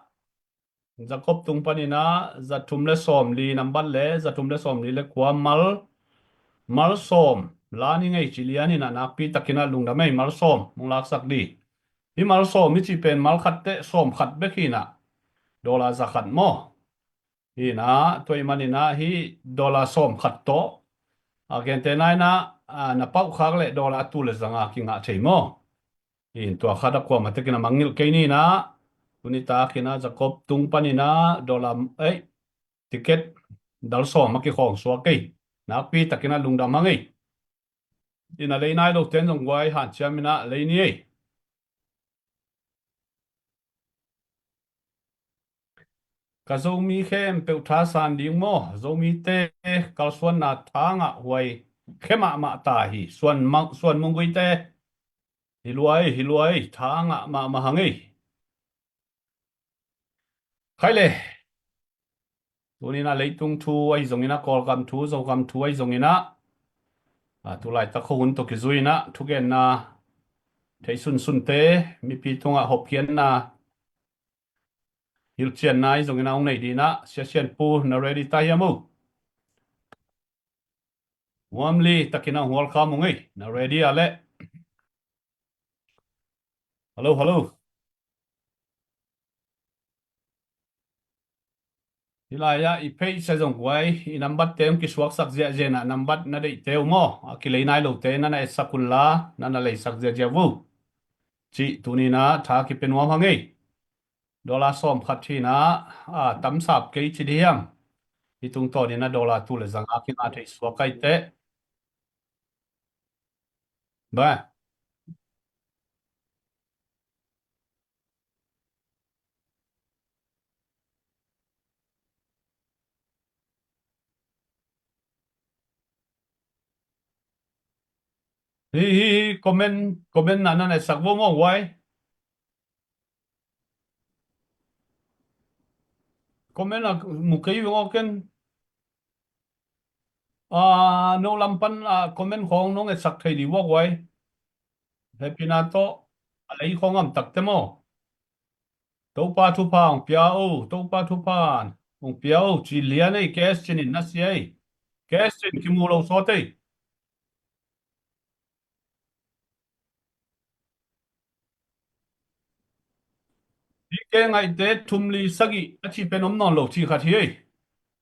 Jacob tung paninah za thum le sawm li nambat le za thum le sawm li le kua mal mal sawm la ni ngei ci lian inah nakpi takinah lungdam ei mal sawm mong laksak di. Hi mal sawm hi ci pen mal khat teh sawm khat bek hinah dollar za khat maw? Hinah tua ih maninah hi dollar sawm khat tawh a gente nainah na pauh khak le dollar tu le zanga kingah thei maw? In tua khat a kuamah tekin a mangngilh kei ninah tuni takinah Jacob tung paninah dollar ei ticket dal sawm a kikhawng suak kei nakpi takinah lungdam hang ei. Ina lei nai lo ten zong guai hanciam inah lei ni ei. Ka Zomi khempeuh thasan ding maw? Zomite kalsuanna thangah huai khe mahmah ta hi. Suan mang, suan mungguite hi luai, hi luai, thangah mahmah hang ei. Khai le. Tuninah leitung thu ahi zonginah Kawlgam thu, Zogam thu ahi zonginah a tulaitak khuahun tawh kizuinah thugenna thei sunsunte mipi tungah hopkhiatna hilhcianna ahi zonginah hong nei dinah Sia Sian Pu na ready ta hiam uh? Warmly takinah hong welcome ung ei na ready a leh. Hello, hello. Hi lai-ah i page a zong guai i nambat te hong kisuaksak ziahziah inah nambat na deihte uh maw a kilei nai lote na na etsak unla na na leisak ziahziah uh. Cih tuninah tha kipe nuam hang ei. Dollar sawm khat hinah a tamsap kei ci di hiam? Hi tungtawninah dollar tu le zanga kingah thei suak kai teh. Ba. Hi hi hi comment comment na na na sak vo maw guai. Comment a mu kei veng aw ken. A no lam pan a comment khawng nong etsak thei di vua guai. Hepina tawh a lei khawng am takte maw? Topa thupha hong pia o, Topa thupha hong pia o ci lian ei. Kes cin in na sia ei. Kes cin kimu lo sawt ei. Dike ngaihte thum li sagih a ci pen om nawn lo ci khat hi ei.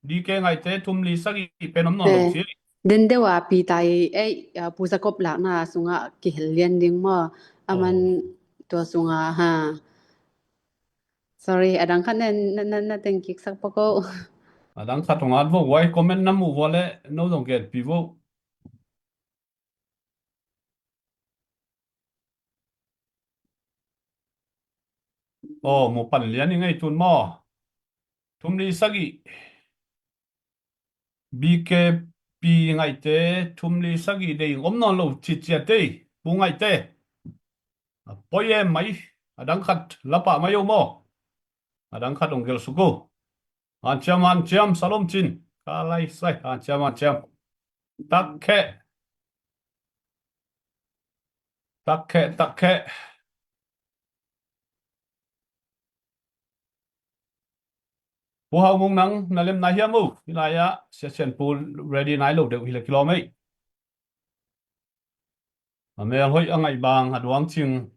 Dike ngaihte thum li sagih pen om nawn lo ci ei. Den deuh a pi tai ei, a, Pu Jacob lakna sungah kihel lian ding maw? A man tua sungah ha. Sorry, a dang khat na na na teng kik sak pak o. A dang khat hong at vo guai, comment na muh vua le no zong genpi vo. Aw, mu pan lian i ngei tun maw? Thum li sagih. B K P ngaihte thum li sagih deih om nawn lo ciciat ei. Pu ngaihte. A poi em mai. A dang khat lapah mai o maw? A dang khat hong gel suk o. Hanciam hanciam salom cin. Ka lai sai hanciam hanciam. Takkhe. Takkhe takkhe. Pu Hau Mung nang na lem nai hiam o? Hi lai-ah Sia Sian Pu ready nai lo deuh hi le kilawm ei. A mel hoih a ngaih bang a duang cing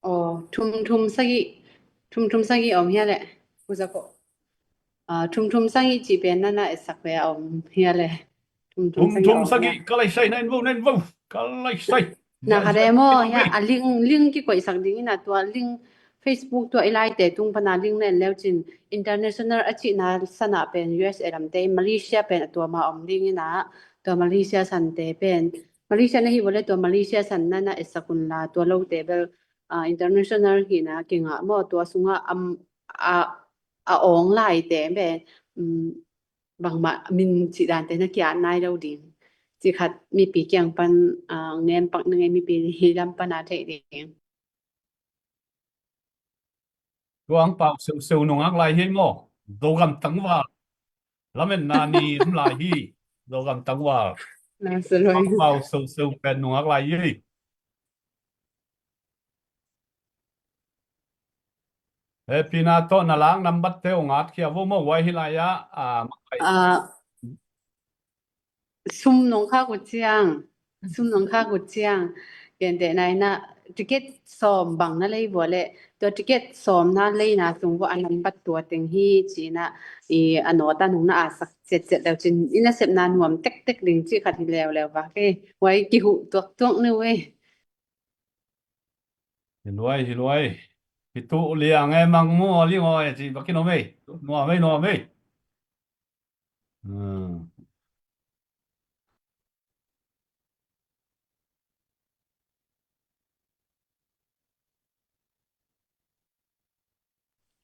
Aw, thum thum sagih, thum thum sagih om hia leh? Kuza ko. Aw, thum thum sagih cih pen nana etsak ve a om hia leh? Thum thum sagih om hia? Thum thum sagih, ka lai sai na en vo, na en vo. Ka lai sai. Na kha de maw, hia, a link, link kikoihsak ding ina tua link Facebook tua i laite tung pana link na en leu cin international a cihna sana pen U S A lamte, Malaysia pen a tua ma om ding ina tua Malaysia sante pen Malaysia na hi vua le tua Malaysia san nana etsak unla tua lote bel international hina kingah maw tua sunga a a awng laite bel bangmah min cih dante na kiat nai lo ding. Cih khat mipi kiang pan ngen pak na ngei mipi hi lam pana theih ding. Tuang pau seu seu nungak lai hi maw? Zogam tangval. Lamen na ni lam lai hi. Zogam tangval. Tuang pau seu seu pen nungak lai hi. He pina to na lang nambat te ong at kia vo maw wai hi lai a. Sum nong khak uh ciang, sum nong khak uh ciang, gentehna ina ticket sawm bang na lei vua le tua ticket sawm na leina sung vua a nambat tua teng hi cina i a nawta nong na a sak ciatciat leu cin i nasepna nuam tektek ding cih khat hi leuleu va kei. Wai kihuh tuaktuak ni wei. Hi luai, hi luai. Hi tuh liang e mang mu a ling aw e cih bakin om ei. Nuam ei, nuam ei.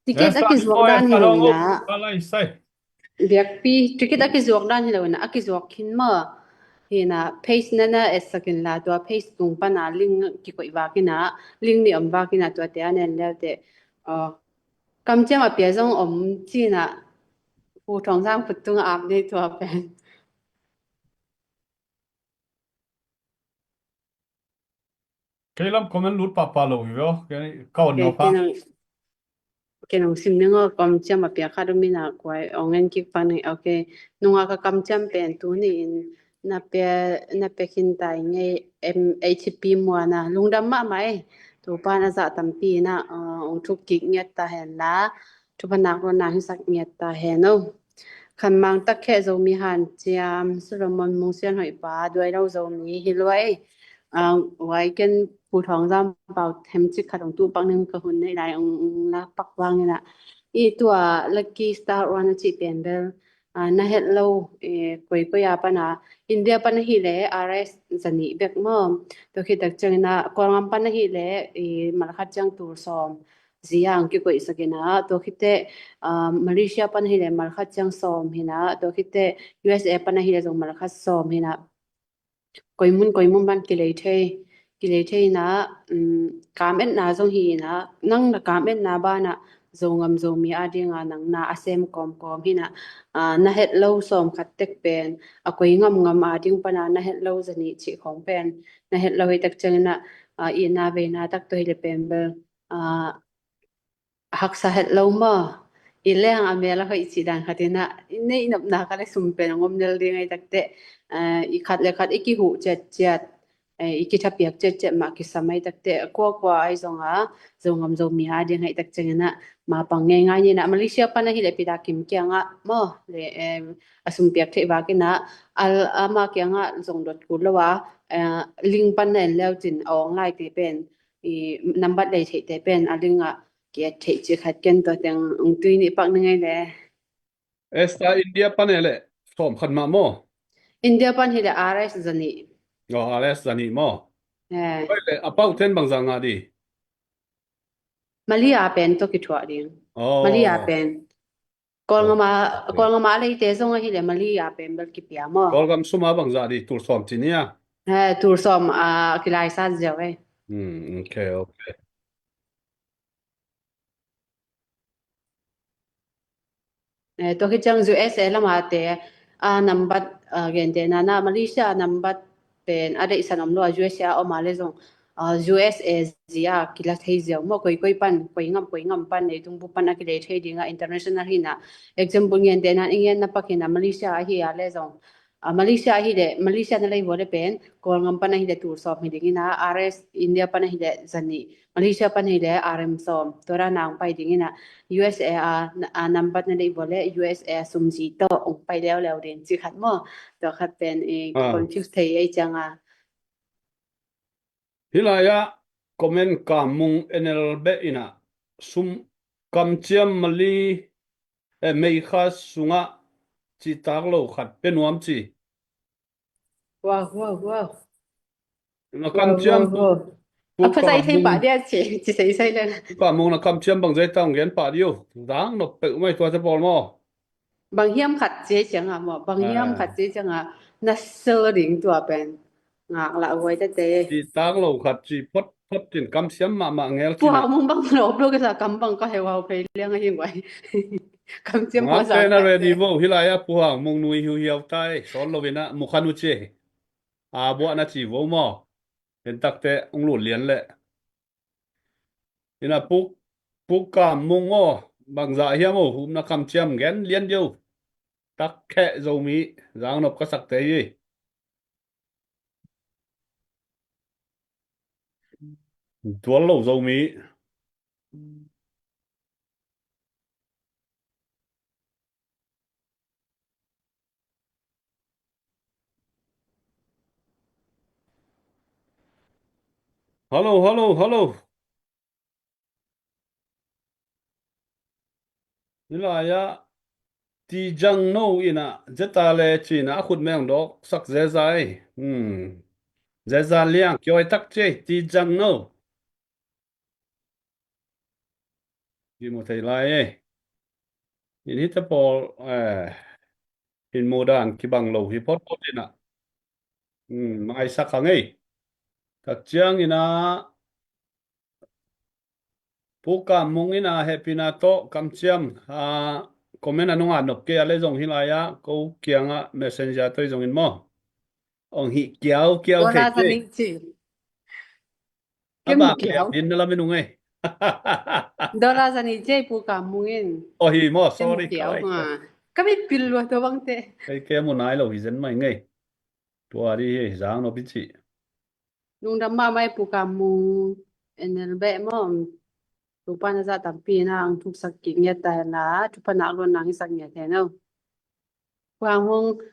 Ticket a kizuak dan hi lo ina. Biakpi ticket a kizuak dan hi lo ina a kizuak khin maw? Hina page nana etsak inla tua page tung pana link kikoih vak ina link ni om vak ina tua te a nen leu te. Kamciam a pia zong om cina Pu Thawng Zang khut tunga ap nei tua pen. Kei lam comment lut pahpah lo hi aw. Kei ka on no pa. Kei nong sim ning aw kamciam a pia khat um ina kuai ong en kik pak ning. Ok. Nunga ka kamciam pen tu ni in na pia na pia khin tai ngei M H P muana lungdam mahmah ei. Topa na zah tampi ina ong thuk kik ngiat ta hen la. Thupha nak ruanna hisak ngiat ta hen o. Khanmang takkheh Zomi hanciam Solomon Mungsian hoihpa duai lo Zomi hi luai. Wai ken Pu Thawng Zam pau themcik khat ong tuh pak ning ka hun nei lai ong la pak vang ina. I tua Lucky Star One a cih pen bel na het lo koikoi a pana India pana hi le R S zanih bek maw? Tua khit tak ciang ina Kawlngam pana hi le malkhat ciang tul sawm zia ang kikoihsak ina tua khite Malaysia pana hi le malkhat ciang sawm hina tua khite U S A pana hi le zong malkhat sawm hina. Koimun koimun ban kilei thei kilei thei ina kam etna zong hi ina nang na kam etna bana Zongam Zomi a dinga nang na a sem kawmkawm hina na het lo sawm khat tek pen a koi ngamngam a ding pana na het lo zanih cih khong pen na het lo hi tak ciang ina i na veina tak tua hi le pen bel haksa het lo maw? I leng a mel a hoih cih dan khat ina i neih nopna khat le sum pen a ngom nel ding ai takte i khat le khat i kihuh ciatciat i kithapiak ciatciat mah kisam ai takte kuakua ai zonga Zongam Zomi a ding ai tak ciang ina mapang ngeingai nina Malaysia pana hi le pida kim kianga maw le a sumpiak theih vak ina ama kianga zong dot kul lo a link pan na en leu cin a ong lai te pen i nambat lei theihte pen a link a kiat theih cih khat ken tua teng ong tui nih pak na ngei le. Esta India pan e le sawm khat mah maw? India pan hi le R S zanih. Oh, R S zanih maw? Oi le a pau ten bangza ngah di. Mali a pen to kithuah ding. Mali a pen. Kawlngama Kawlngama a leite zong ahi le Mali a pen bel kipia maw? Kawlgam suma bangza di tul sawm ci nia. Tul sawm a kilaisat ziau e. Ok, ok. Tua khit ciang U S A lama te a nambat gente nana Malaysia a nambat pen a deihsan om lo a U S A a om a le zong U S A zia kila thei ziau maw koikoi pan koi ngam koi ngam pan nei tung bu pan a kilei thei dinga international hina example ngen te nan i ngen na pak hina Malaysia ahi a le zong Malaysia ahi leh, Malaysia na lei vua le pen Kawlgam pan ahi leh tul sawm hi dingin a, R S India pan ahi leh zanih, Malaysia pan ahi leh R M sawm, tua dan a hong pai dingin a, U S A a, a nambat na lei vua le U S A a sum zi tawh hong pai leuleu ding ci khat maw. Tua khat pen i confuse thei ei ciang a. Hih lai-ah comment Kam Mung N L beh in a sum kamciam Mali, eh, Meikha sungah cihtak lo khat pia nuam ci. Wow, wow, wow. Na kamciam. A phasai thei pah dia ci, ci sei sei le. Kam Mung na kamciam bang zai tang gen pah diu. Dang nop peuh mai tua te pawl maw. Bang hiam khat ci ciang a maw, bang hiam khat ci ciang a na sel ding tua pen ngak lah huai tete. Ci tang lo khat ci phot phot cin kamsiam mahmah ngel cin. Pu Hang Mung bang lo lo kisa kam bang ka hewau phei liang a hi huai. Kamsiam ngak te na ready vo, hih lai-ah Pu Hang Mung nui hiuhiau tai, sawn lo in a mukhan uh ci. A buah na ci vo maw. En takte ong lut lian leh. Ina Pu, Pu Kam Mung aw, bangzah hiam aw, hupna kamciam gen lian dih aw. Takkheh Zomi, zangnop ka sakte hi. Tual lo Zomi. Hallo, hallo, hallo. Hih lai-ah Ti Jang No in a, zeta le cin a, a khut meng dawk sak zeza ei. Hmm. Zeza liang kioi tak ci ei, Ti Jang No. Hi mu thei lai ei. In hite pawl, eh, in mu dan kibang lo hi phot phot in a. Hmm, maisak hang ei. Tak ciang in a, Pu Kam Mung in a hehpihna tawh kamciam, a, comment a nungah nop kei a le zong hih lai-ah ko kiangah messenger tawh zong in maw. Ong hih kiau kiau thei ci. Kem kiau. Din na lam in ung ei. Dollar zani ci ei Pu Kam Mung in. Oh hi maw, sorry. Ka mit pil lua tua bangte. Ei kem uh nai lo hi zen mai ngei. Tua di hi zangnop i ci. Lungdam mahmah ei Pu Kam Mung, N L beh maw. Tupa na zah tampi na ang thuksak kik ngiat ta hen la, thupha nak luan nang i sak ngiat hen aw. Pu Kam Mung.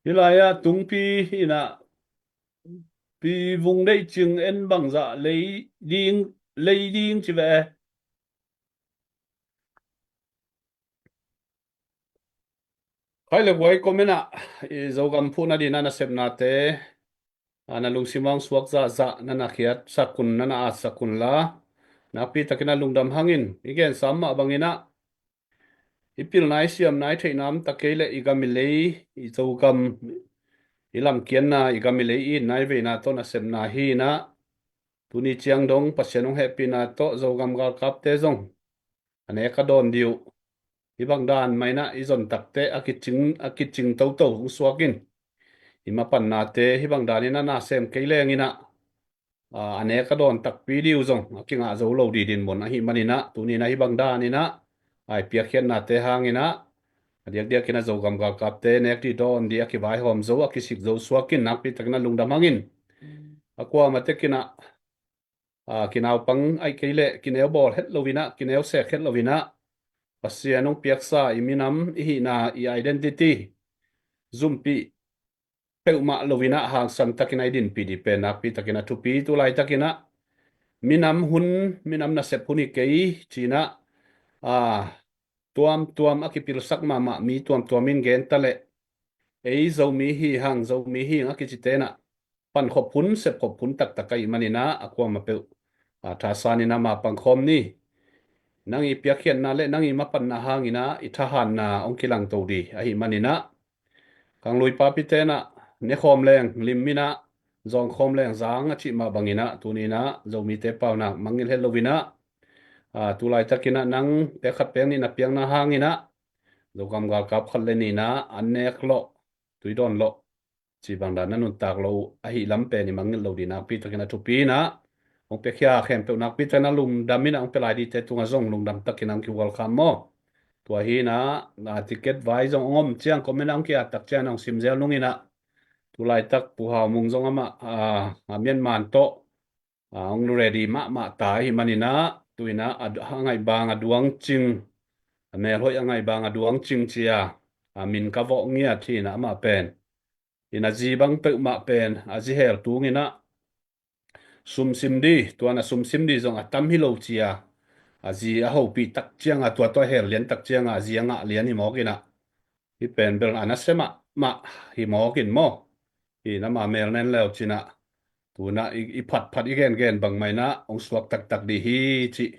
Hih lai-ah tungpi in a Pi Vung Deih Cing en bangzah lei ding, lei ding ci ve. Khai le guai comment ah i Zogam phuhna ding a nasepnate, a, na lungsim ah suak zahzah na na khiat sak un, na na at sak un la, nakpi takin a lungdam hangin i gen sam mah bangin ah i pilna i siamna i theihna om ta kei leh i gam i lei, i Zogam i lamkiatna, i gam i lei i itna i veina tawh nasepna hi in ah, tuni ciang dong Pasian hong hehpihna tawh Zogam galkapte zong a nek a dawn dih uh. Hih bang dan mah in ah i zon takte a kicing, a kicing toto hong suak in, i mapannate hih bang dan in a na sem kei leng in ah, a, a nek a dawn takpi dih uh zong a kingah zo lo dih dinmun ahih manin ah, tuni in ah hih bang dan in ah, a, i piakkhiatnate hangin ah, a diakdiakin a Zogam galkapte nek dih dawn dih a kivaihawm zo, a kisik zo suak in nakpi takin a lungdam hangin, a kuamah tekin ah, a, kinaupang ahih kei leh kineu bawl het lo in ah, kineu sek het lo in ah, Pasian hong piaksa i minam i hihna, i identity zumpih peuhmah lo in ah hangsan takin a i dinpih dih pen nakpi takin a thupi. Tu laitakin ah minam hun, minam nasep hun hi kei ci in ah, a, tuamtuam a kipilsak mahmah mi tuamtuam in gen ta leh, ei Zomi hi hang, Zomi hi hang a kicite in ah pankhop hun, sepkhop hun taktak ahih manin ah a kuamah peuh, a, thasan in ah ma pangkhawm ni. Nang i piakkhiatna le nang i mapanna hangin ah i thahatna hong kilangto dih ahih manin ah, khanglui papite in ah nekhawm leng lim in ah, zawngkhawm leng zang a cih mah bangin ah, tuni in ah Zomite paunak mangngilh het lo in ah, a, tu laitakin ah nang pek khat pek nih na piakna hangin ah Zogam galkap khat le nih in ah an nek lawh, tui dawn lawh cih bang dan na nuntak lo uh ahih lam pen i mangngilh lo dih nakpi takin a thupi in ah, hong piakhia khempeuh nakpi takin a lungdam in ah, hong pia lai dihte tungah zong lungdam takin a hong kihual kham maw. Tua hi inah, a, ticket vai zong hong om ciang comment ah hong ki-at tak ciang hong sim zel nung inah. Tulaitak Pu Hau Mung zong amah, a, a Myanmar tawh, a, hong ready mahmah ta ahih man inah, tu inah a, a ngaih bang a duang cing, a mel hoih a ngaih bang a duang cing ci-a, a, min ka vawh ngiat hi inah amah pen. Inah a zi bang peuhmah pen a zi hel tung inah sumsim dih, tua na sumsim dih zong a tam hi lo ci-a, a zi a hopih tak ciang a, tua tua hel lian tak ciang a, a zi a ngah lian hi mawk inah. Hih pen bel a nasia mahmah hi mawk in maw. Hi inah ama mel nen leu ci inah. Tu inah i, i phatphat i gengen bang mah inah hong suak taktak dih hi cih,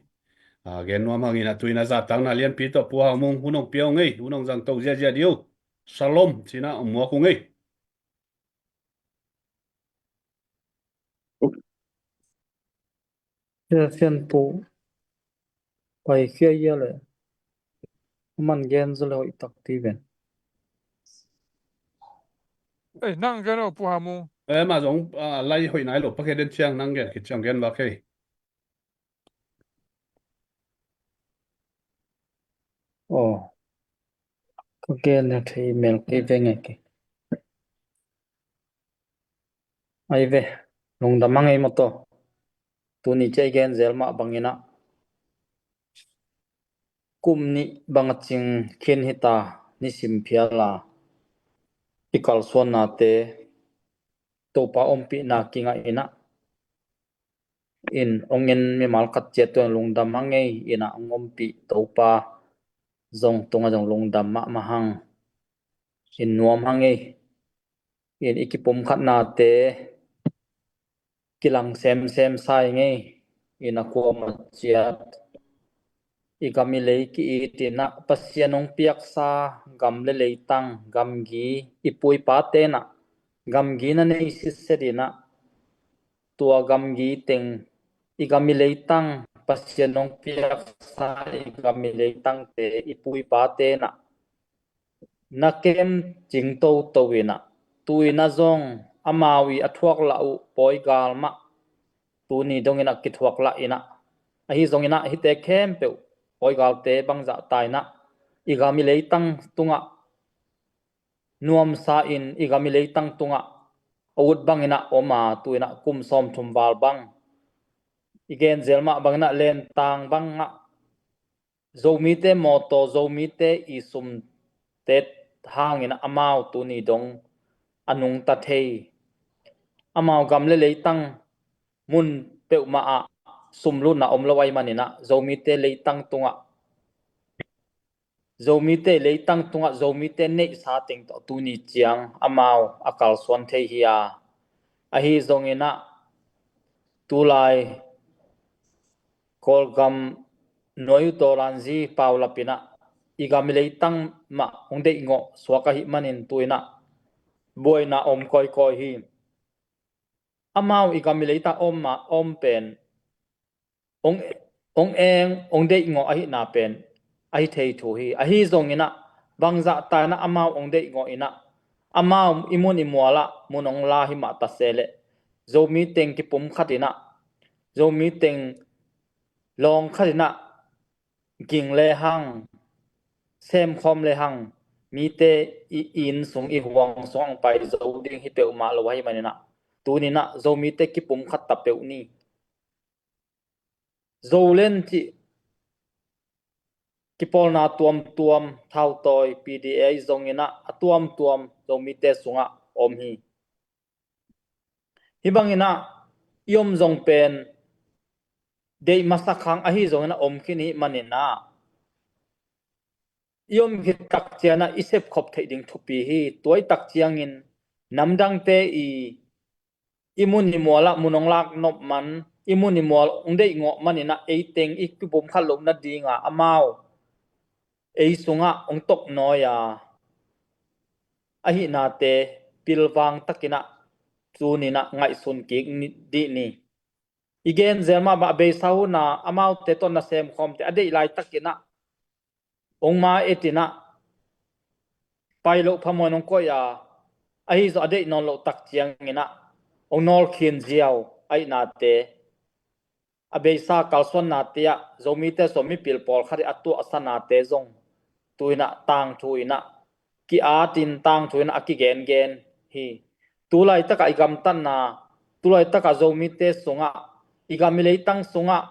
a, gen nuam hang inah. Tu inah zahtakna lianpi tawh Pu Hau Mung hun hong pia ung ei, hun hong zangto ziahziah dih uh. Shalom ci inah hong muak ung ei. Sia Sian Pu, paikhia ia le. Aman gen zaw le hoih tak ti ven. Ei, nang gen aw, Pu Hau Mung. Eh, mah zong, a, lai hoih nai lo, pakhia den ciang nang gen khit ciang gen vak ei. Aw, ka gen a thei mel kei ve nge kei. Ai ve, lungdam a ngei maw taw. Tuni ciang i gen zel mah bang inah, kum nih bang a cing khin hi ta, nisim phial a i kalsuannate Topa ompihna kingah inah, in hong en mimal khat ciat tungah lungdam hang ei. Inah hong ompih Topa zong tungah zong lungdam mahmah hang. In nuam hang ei. In i kipumkhatnate kilang semsem sa ing ei. Inah kuamah ciat i gam i lei ki-it inah, Pasian hong piaksa gam le leitang, gamgi, i pu i pate inah gamgi na nei sitset inah, tua gamgi teng, i gam i leitang, Pasian hong piaksa i gam i leitangte, i pu i pate inah na kem cing toto inah, tu inah zong amau i a thuak lah uh pawigal mah tuni dong inah kithuak lah inah. Ahi zong inah hihte khempeuh pawigalte bangzah ta inah, i gam i leitang tungah nuamsa in, i gam i leitang tungah a ut bang inah om a, tu inah kum sawmthum val bang i gen zel mah bang inah lentang bang ah Zomite mawtaw, Zomite i sumte hang inah amau tuni dong a nungta thei. Amau gam le leitang mun peuhmah ah sumlutna om lo ahih man inah, Zomite leitang tungah, Zomite leitang tungah Zomite neihsa teng tawh tuni ciang amau a kalsuan thei hi a. Ahi zong inah, tulai Kawlgam nuai uh tawlanzi paulap inah, i gam i leitang mah hong deihngawh suak ahih manin tu inah buaina om kawikawi hi. Amau i gam i leitang om mah om pen hong, hong eng, hong deihngawh ahihna pen ahi thei thu hi. Ahi zong inah, bangzah ta inah amau hong deihngawh inah, amau i mun i mual ah mun hong la hi mah ta se leh, Zomi teng kipumkhat inah, Zomi teng lawng khat inah ging le hang, semkhawm le hang, mite i inn sung, i huang sung hong pai zo ding hi peuhmah lo ahih man inah, tuni inah Zomite kipumkhat ta peuh ni. Zolen cih kipawlna tuamtuam, thautawi, P D A zong inah a tuamtuam Zomite sungah om hi. Hih bang inah i om zong pen deih masak hang, ahi zong inah om khin i hih man inah, i om khit tak ciang inah i sepkhop theih ding thupi hi. Tua i tak ciangin namdangte i, i mun i mual ah mun hong lak nop man, i mun i mual hong deihngawh man inah, ei teng i kipumkhat loh nading a amau ei sungah hong toknawi a ahihnate pilvang tak inah tuni inah ngaihsun kik ni, dih ni. I gen zel mah bang a beisa hun a amaute tawh nasem khawmte a deih laitak inah hong ma et inah, pai loh phamawh in hong koih a, ahi zong a deih nawn loh tak ciang inah hong nawl khin ziau ahihnate, a beisa kalsuannate ah Zomite sawm mipil pawlkhat i a tuahsanate zong tu-in ah tangthu-in ah ki-atin tangthu-in ah a kigengen hi. Tulaitakah i gamtatna, tulaitakah Zomite sungah, i gam i leitang sungah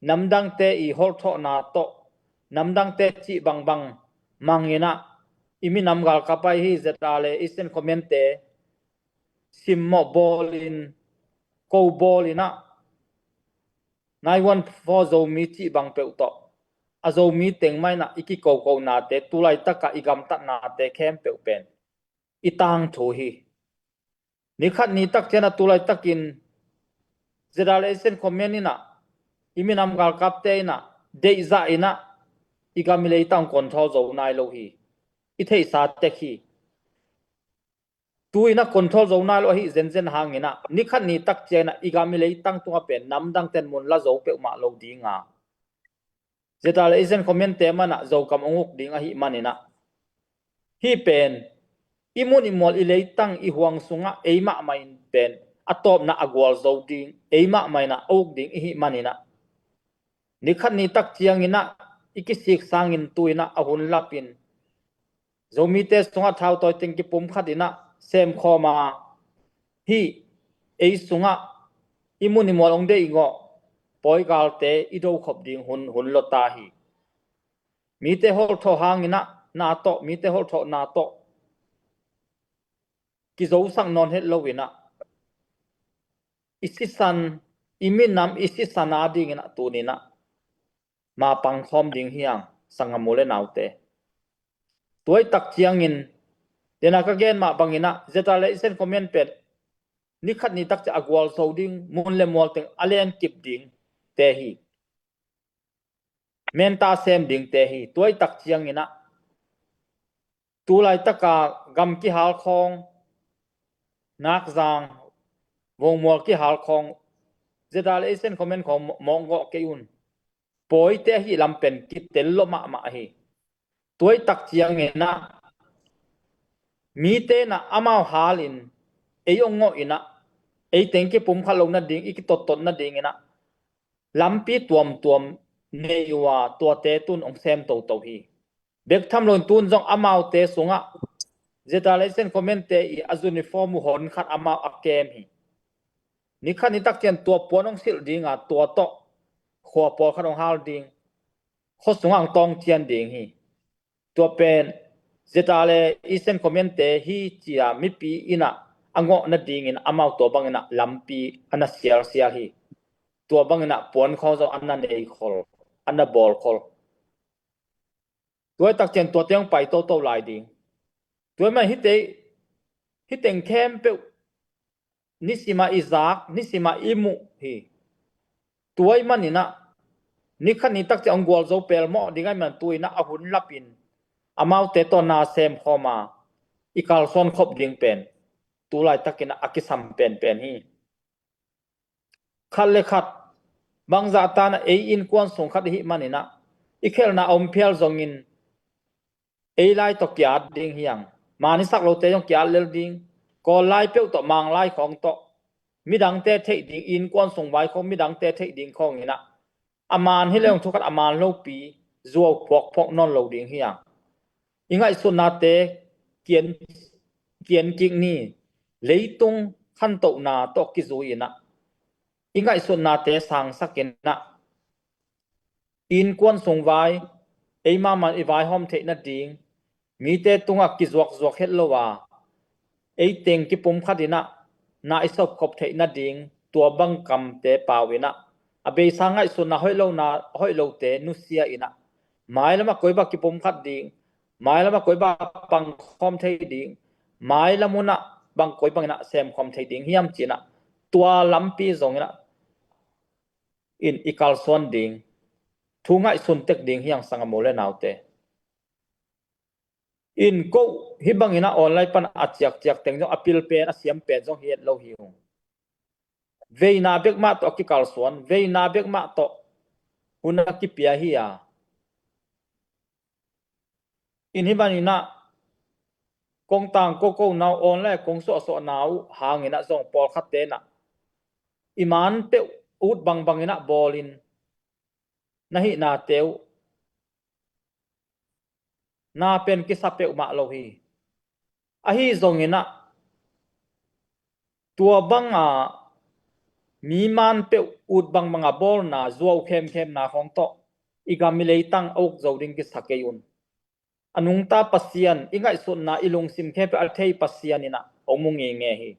namdangte i holhthawhna tawh, namdangte cih bangbang mangin ah i minam galkap ahi ZRA le Asian Command-te simmawh bawlin, ko bawlin ah nine one four Zomi cih bang peuh tawh a Zomi teng mah in ah i kikokonate, tulaitakah i gamtatnate khempeuh pen i tangthu hi. Nikhat nitak ciangin ah tulaitakin ZRA le Asian Command in ah, i minam galkapte in ah, deihzah in ah i gam i leitang control zo nai lo hi. I theihsa tek hi. Tu-in ah control zo nai lo ahi zenzen hangin ah, nikhat nitak ciangin ah i gam i leitang tungah pen namdangten mun la zo peuhmah lo ding a, ZRA le Asian Command-te mah in ah Zogam hong uk ding ahih manin ah, hih pen i mun i mual i leitang i huang sungah ei mahmah in pen a tawpna a gualzo ding, ei mahmah in ah a uk ding ihih manin ah, nikhat nitak ciangin ah i kisik sangin tu-in ah a hun lapin Zomite sungah thautawi teng kipumkhat in ah semkhawm a, hih ei sungah i mun i mual hong deih ngawh pawigalte i dokhop ding hun, hun lota hi. Mite holhthawh hangin ah na tawh, mite holhthawhna tawh kizosak nawn het lo-in ah, i sisan, i minam i sisan a dingin ah tuni-in ah mapang khawm ding hi hang, sanggam u le naute. Tuaitak ciangin, dena ka gen mah bangin ah ZRA le Asian Command pen nikhat nitak ciang a gualzo ding, mun le mual teng a lenkip dingte hi. Menta sem dingte hi. Tuaitak ciangin ah tulaitaka gam kihal khawng, Nakzang, Vongmual kihal khawng, ZRA le Asian Command khawng mawh, mawh gawh kei un. Pawite ahi lam pen kitel lawh mahmah hi. Tuaitak ciangin ah mite in ah amau halin ei hong ngawh in ah, ei teng kipumkhat loh nading, i kitottot nadingin ah lampi tuamtuam nei uh a, tuate tun hong sem toto hi. Bek tham loin tun zong amaute sungah ZRA le Asian Command-te i a uniform uh hon khat amau a kem hi. Nikhat nitak ciang tua puan hong silh ding a, tua tawh khua pawlkhat hong hal ding, khua sungah hong tawng cian ding hi. Tua pen ZRA le Asian Command-te hi ci-a mipi in ah a ngawh nadingin amau tua bangin ah lampi a na sialsial hi. Tua bangin ah puan khawng zong a na nei khol, a na bawl khol. Tuaitak ciang tuate hong pai toto lai ding. Tua ahih manin hihte, hih teng khempeuh nisim a i zak, nisim a i muh hi. Tua ahih manin ah nikhat nitak ciang hong gualzo pelmawh ding ahih manin tu-in ah a hun lapin amaute tawh na sem khawm a, i kalsuan khop ding pen tulaitakin ah a kisam penpen hi. Khat le khat bangzah tan ah ei innkuan sung khat ihih manin ah i khelhna a om phial zongin ei lai tawh ki-at ding hi hang. Maan i sak lote zong ki-at lel ding. Kawl lai peuh tawh, Mang lai khawng tawh, midangte theih ding, innkuan sung vai khawng midangte theih ding khawngin ah a maan hi leng thu khat a maan lopi zuau phuakphuak nawn lo ding hi hang. I ngaihsutnate kian, kian kik ni. Leitung khantohna tawh kizui-in ah i ngaihsutnate sangsakin ah innkuan sung vai, ei mahmah i vaihawm theih nading, mite tungah kizuakzuak het lo a, ei teng kipumkhat in ah na i sopkhop theih nading, tua bang kamte pau-in ah a beisa ngaihsutna hoih lohna, hoih lote nusia-in ah mailam ah koi bang kipumkhat ding, mailam ah koi bang pangkhawm thei ding, mailam un ah bang koi bangin ah semkhawm thei ding hiam ci-in ah tua lampi zongin ah in i kalsuan ding, thu ngaihsun tek ding hi hang, sanggam u le naute. In ko hih bangin ah online pan a ciakciak teng zong, a pil pen, a siam pen zong hi het lo hi ung. Veina bek mah tawh a kikalsuan, veina bek mah tawh hun a kipia hi a. In hih manin ah kong tangko kona uh, online kong suahsuahna uh hangin ah zong pawlkhatte in ah i maan peuh ut bangbangin ah bawlin, na hihnate uh na pen kisa peuhmah lo hi. Ahi zongin ah tua banga mi man peuh ut bangbanga bawlna zuau khemkhemna khawng tawh i gam i leitang a uk zo ding kisa kei un. A nungta Pasian, i ngaihsutna i lungsim khempeuh a thei Pasian in ah hong mu ngenge hi.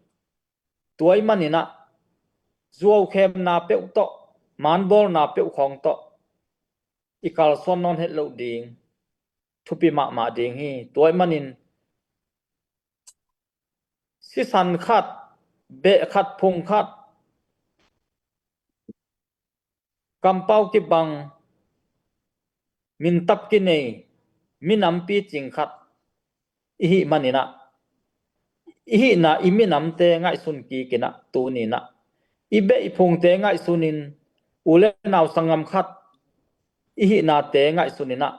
Tua ahih manin ah zuau khemna peuh tawh, man bawlna peuh khawng tawh i kalsuan nawn het loh ding thupi mahmah ding hi. Tua ahih manin sisan khat, beh khat, phung khat, kampau kibang, mintap kinei, minam picing khat i hih manin ah, i hihna i minamte ngaihsun kik in ah, tuni in ah i beh i phungte ngaihsunin, u le nau sanggam khat i hihnate ngaihsunin ah,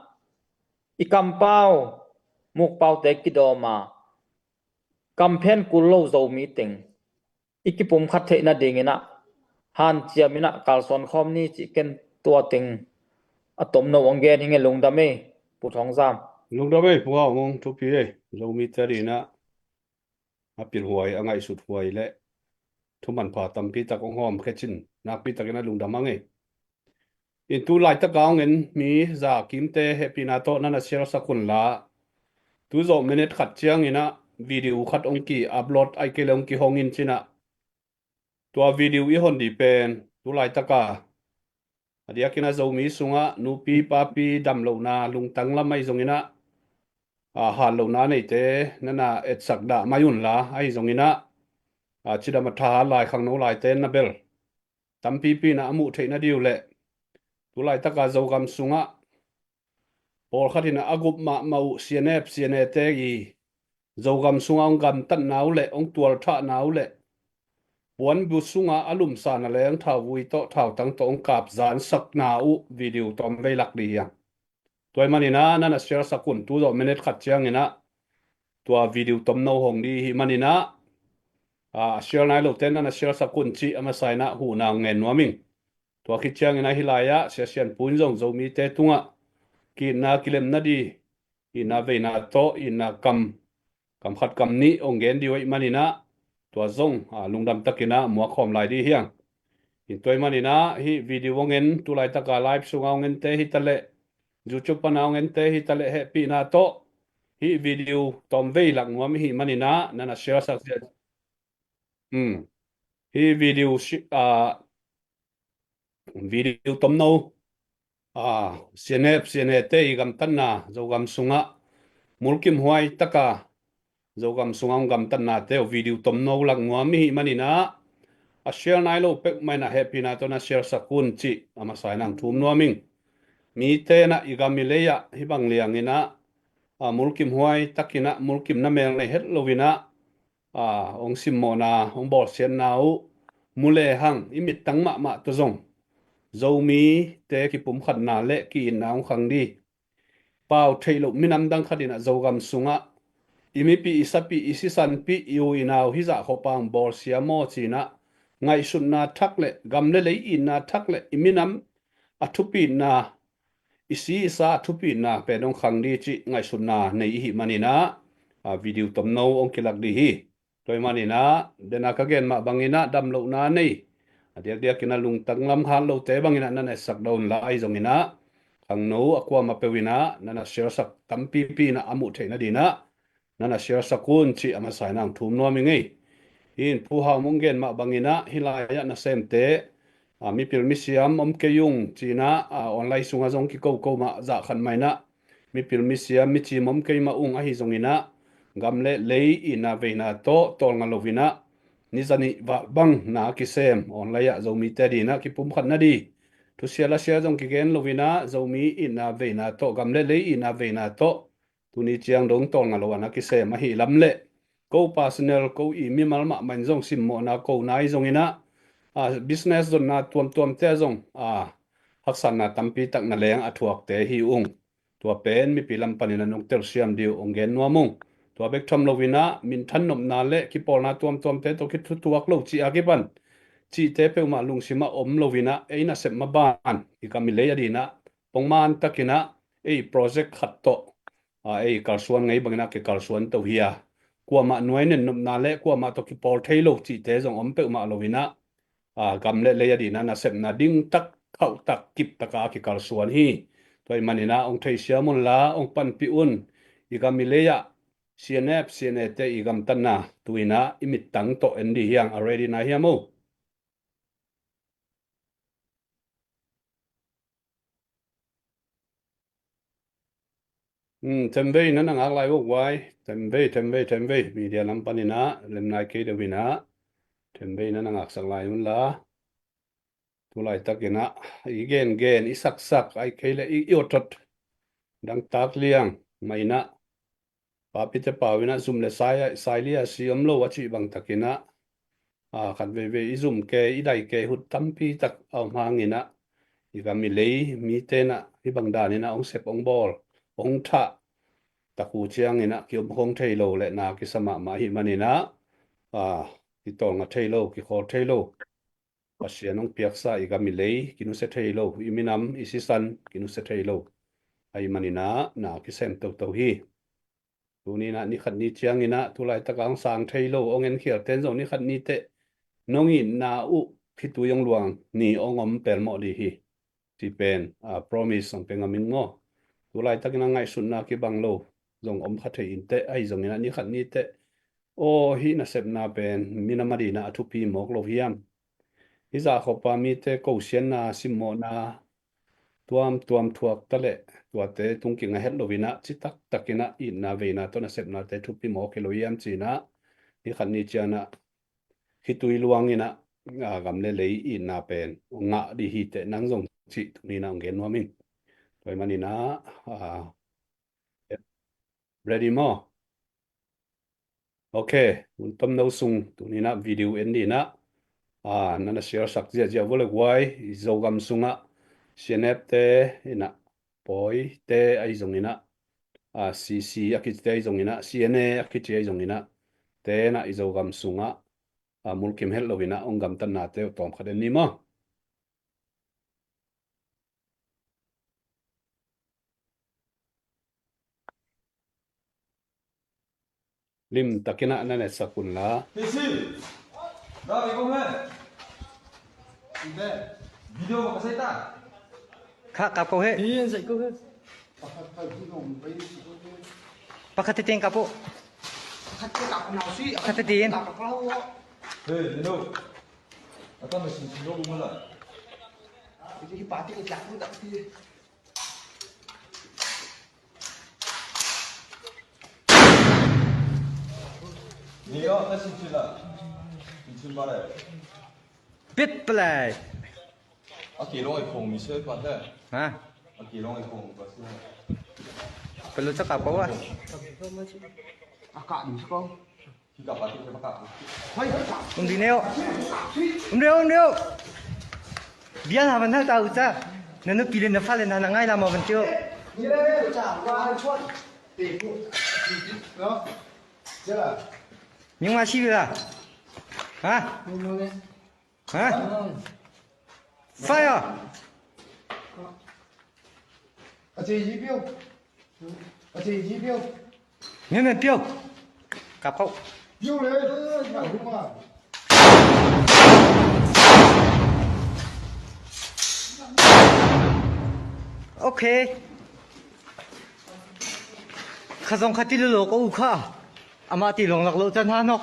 i kampau mukpaute kidawm a, kamphen kul lo Zomi teng i kipumkhat theih nadingin ah hanciam in ah kalsuan khawm ni cih ken tua teng a tomno hong gen hi ing e. Lungdam ei, Pu Thawng Zam. Lungdam ei, Pu Hau Mung, thupi ei. Zomite adingin ah a pilhuai, a ngaihsut huai le thumanpha tampi tak hong hawm khecin nakpi takin a lungdam hang ei. In tu laitaka hong en mi za kimte hehpihna tawh na na share sak un la. Tu zawh minute khat ciangin ah video khat hong ki upload, ahih kei leh hong kihong in cin ah, tua video i hon ding pen tu laitaka a diakin ah Zomi sungah nupi papi damlohna, lungtang lam ahi zongin ah, a, hatlohna neite na na etsak dah mai un la, ahi zongin ah, a, cidam a tha lai khangno laite na bel tampipi in ah a muh theih nading uh leh, tu laitaka Zogam sungah pawlkhat in ah a gup mahmah uh C N F, C N A te i Zogam sungah hong gamtatna uh leh, hong tualthahna uh leh, puanbu sungah a lumsa naleng thauvui tawh, thautang tawh hong kapzansakna uh video tawmvei lak ding hi hang. Tua ahih manin ah na na share sak un, tu zawh minute khat ciangin ah tua video tomno hong ding i hih manin ah, a, share nai lote na na share sak un cih a masa in ah huhna hong ngen nuam ing. Tua khit ciangin ah hih lai-ah Sia Sian Pu in zong Zomite tungah ki-itna kilem nading, itna veina tawh, itna kam, kam khat kam nih hong gen ding uh ahih manin ah, tua zong, a, lungdam takin ah muak khawm lai ding hi hang. In tua ahih manin ah hih video hong en, tu laitaka live sungah hong ente hi ta leh, YouTube pana hong ente hi ta leh, hehpihna tawh hih video tawmvei lak nuam i hih manin ah na na share sak ziah. Hmm. Hih video shi-, a, video tomno, a, C N F, C N A te i gamtatna, Zogam sungah mulkimhuai taka Zogam sungah hong gamtatnate uh video tomno lak nuam i hih manin ah, a share nai lo peuhmah in ah hehpihna tawh na share sak un cih a masa in ah hong thum nuam ing. Mite in ah i gam i lei ah hih bang liangin ah, a, mulkimhuai takin ah, mulkimna mel nei het loin ah, a, hong simmawhna, hong bawlsiatna uh mu lehang, i mittang mahmah tawh zong Zomite kipumkhatna le ki-itna hong khang ding, pau theih loh minam dang khat in ah Zogam sungah i mipih, i sapih, i sisanpih, i u i nau hih zah khawpa hong bawlsia maw ci-in ah, ngaihsutna thak le gam le lei itna thak le i minam a thupitna, i si i sa a thupitna pen hong khang ding cih ngaihsutna nei i hih manin ah, a, video tomno hong kilak ding hi. Tua ahih manin ah, den a ka gen mah bangin ah damlohna nei, a diakdiakin ah lungtang lam hat lote bangin ah na na etsak dah un la, ahi zongin ah khangno a kuamah peuh in ah na na share sak tampipi in ah a muh theih nadingin ah na na share sak un cih a masa in ah hong thum nuam ing ei. Hih in Pu Hau Mung gen mah bangin ah hih lai-ah nasemte, a, mipil misiam om kei ung ci-in ah, a, online sungah zong kikoko mah zah khat mah in ah, mipil misiam micim om kei mah ung, ahi zongin ah gam le lei itna veina tawh tawlnga loin ah, ni zanih val bang na kisem, online ah Zomite adingin ah kipumkhat nading, thusia lasia zong kigen loin ah, Zomi itna veina tawh, gam le lei itna veina tawh tuni ciang dong tawlnga lo a na kisem ahih lam le, ko personal, ko i mimal mahmah in zong simmawhna ko nai zongin ah, a, business zonna tuamtuamte ah zong, a, haksatna tampi tak naleng a thuakte hi ung. Tua pen mipi lam panin ah nong telsiam ding uh hong gen nuam ung. Tua bek tham loin ah minthan nopna le kipawlna tuamtuamte tawh kithutuak lo cih a kipan cihte peuhmah lungsim ah om loin ah, ei nasep maban i gam i lei adingin ah pongman takin ah ei project khat tawh, a, ei kalsuan ngei bangin ah kikalsuan to hi a, kuamah nuai nennopna le kuamah tawh kipawl thei lo cihte zong om peuhmah lo in ah, a, gam le lei a dihna nasepna dingtak, khauhtak, kiptaka a kikalsuan hi. Tua ahih manin ah hong theisiam unla hong panpih un. I gam i lei ah C N F, C N A te i gamtatna tu-in ah i mittang tawh en dih hi hang. A ready na hiam o? Hmm, themvei na na ngak lai uh guai. Themvei, themvei, themvei. Media lam panin ah lem nai kei deuh in ah themvei na na ngaksak lai unla. Tu laitakin ah i gengen, i saksak, ahih kei leh i, i otot dangtak liang mah in ah, Papite pau in ah zum le sai, sai lia si om lo a cih bang takin ah, a, khat veivei i zum kei, i dai kei, hut tampi tak a om hangin ah, i gam i lei mite in ah hih bang danin ah hong sep, hong bawl, hong thah tak uh ciangin ah kiom khawng thei lo le na kisa mahmah ahih manin ah, a, kitawlnga thei lo, kikhawl thei lo. Pasian hong piaksa i gam i lei kinusia thei lo, i minam, i sisan kinusia thei lo ahih manin ah na kisem toto hi. Tuni in ah ni khat ni ciangin ah tu laitak a hong sang thei lo, hong enkhialte in zong ni khat ni teh nong itna uh khitui hong luang ni hong om pelmawh dih hi. Ci pen, a, promise hong pia ngam ing maw? Tu laitakin a ngaihsutna kibang lo zong om kha thei in teh, ahi zongin ah ni khat ni teh, aw, hih nasepna pen minam a dihna a thupi mawk lo hiam? Hih zahkhawpa mite kosianna, simmawhna tuamtuam thuak ta leh tuate tung kinga het lo in ah, citak takin ah itna veina tawh nasepnate thupi mawk hi lo hiam ci-in ah, ni khat ni ciang ah khitui luangin ah, a, gam le lei itna pen ngah dih hi teh nang zong cih tuni in ah hong gen nuam ing. Tua ahih manin ah, a, ready maw? Ok, hun tomno sung tuni in ah video en dih in ah, a, na na share sak ziahziah vua le guai. I Zogam sungah C N F te in ah, Pawi te ahi zongin ah, a, C C a kici te ahi zongin ah, C N A a kici ahi zongin ah, te in ah i Zogam sungah, a, mulkim het lo in ah hong gamtatnate uh tawmkhat en ni maw? Limtakin ah na na etsak unla. Kisi. Dah, ikut, he. Video apa kasih tak? Kha, kap ko he. Pakhat teng kap po. Pakhat teng. Hey, Nino. Ata machine lo mo la. Nino, ata machine la. Machine ba la. Bit play. A kilong ai khong mi soi pa he. Ha? A kilong ai khong pa soi. Pelu cakap kau lah. A kak ni kau. Um di neo. Um di neo, um di neo. Biar lah mana tahu cah. Nanu pilih nafal na nangai lama bentio. Nyung masih bila. Ha? Ha? Fire! Ngen ngen piau. Kap kau. Ok. Kha zong kha ti lo lo ko u kha. Ama ti long lak lo chan ha nok.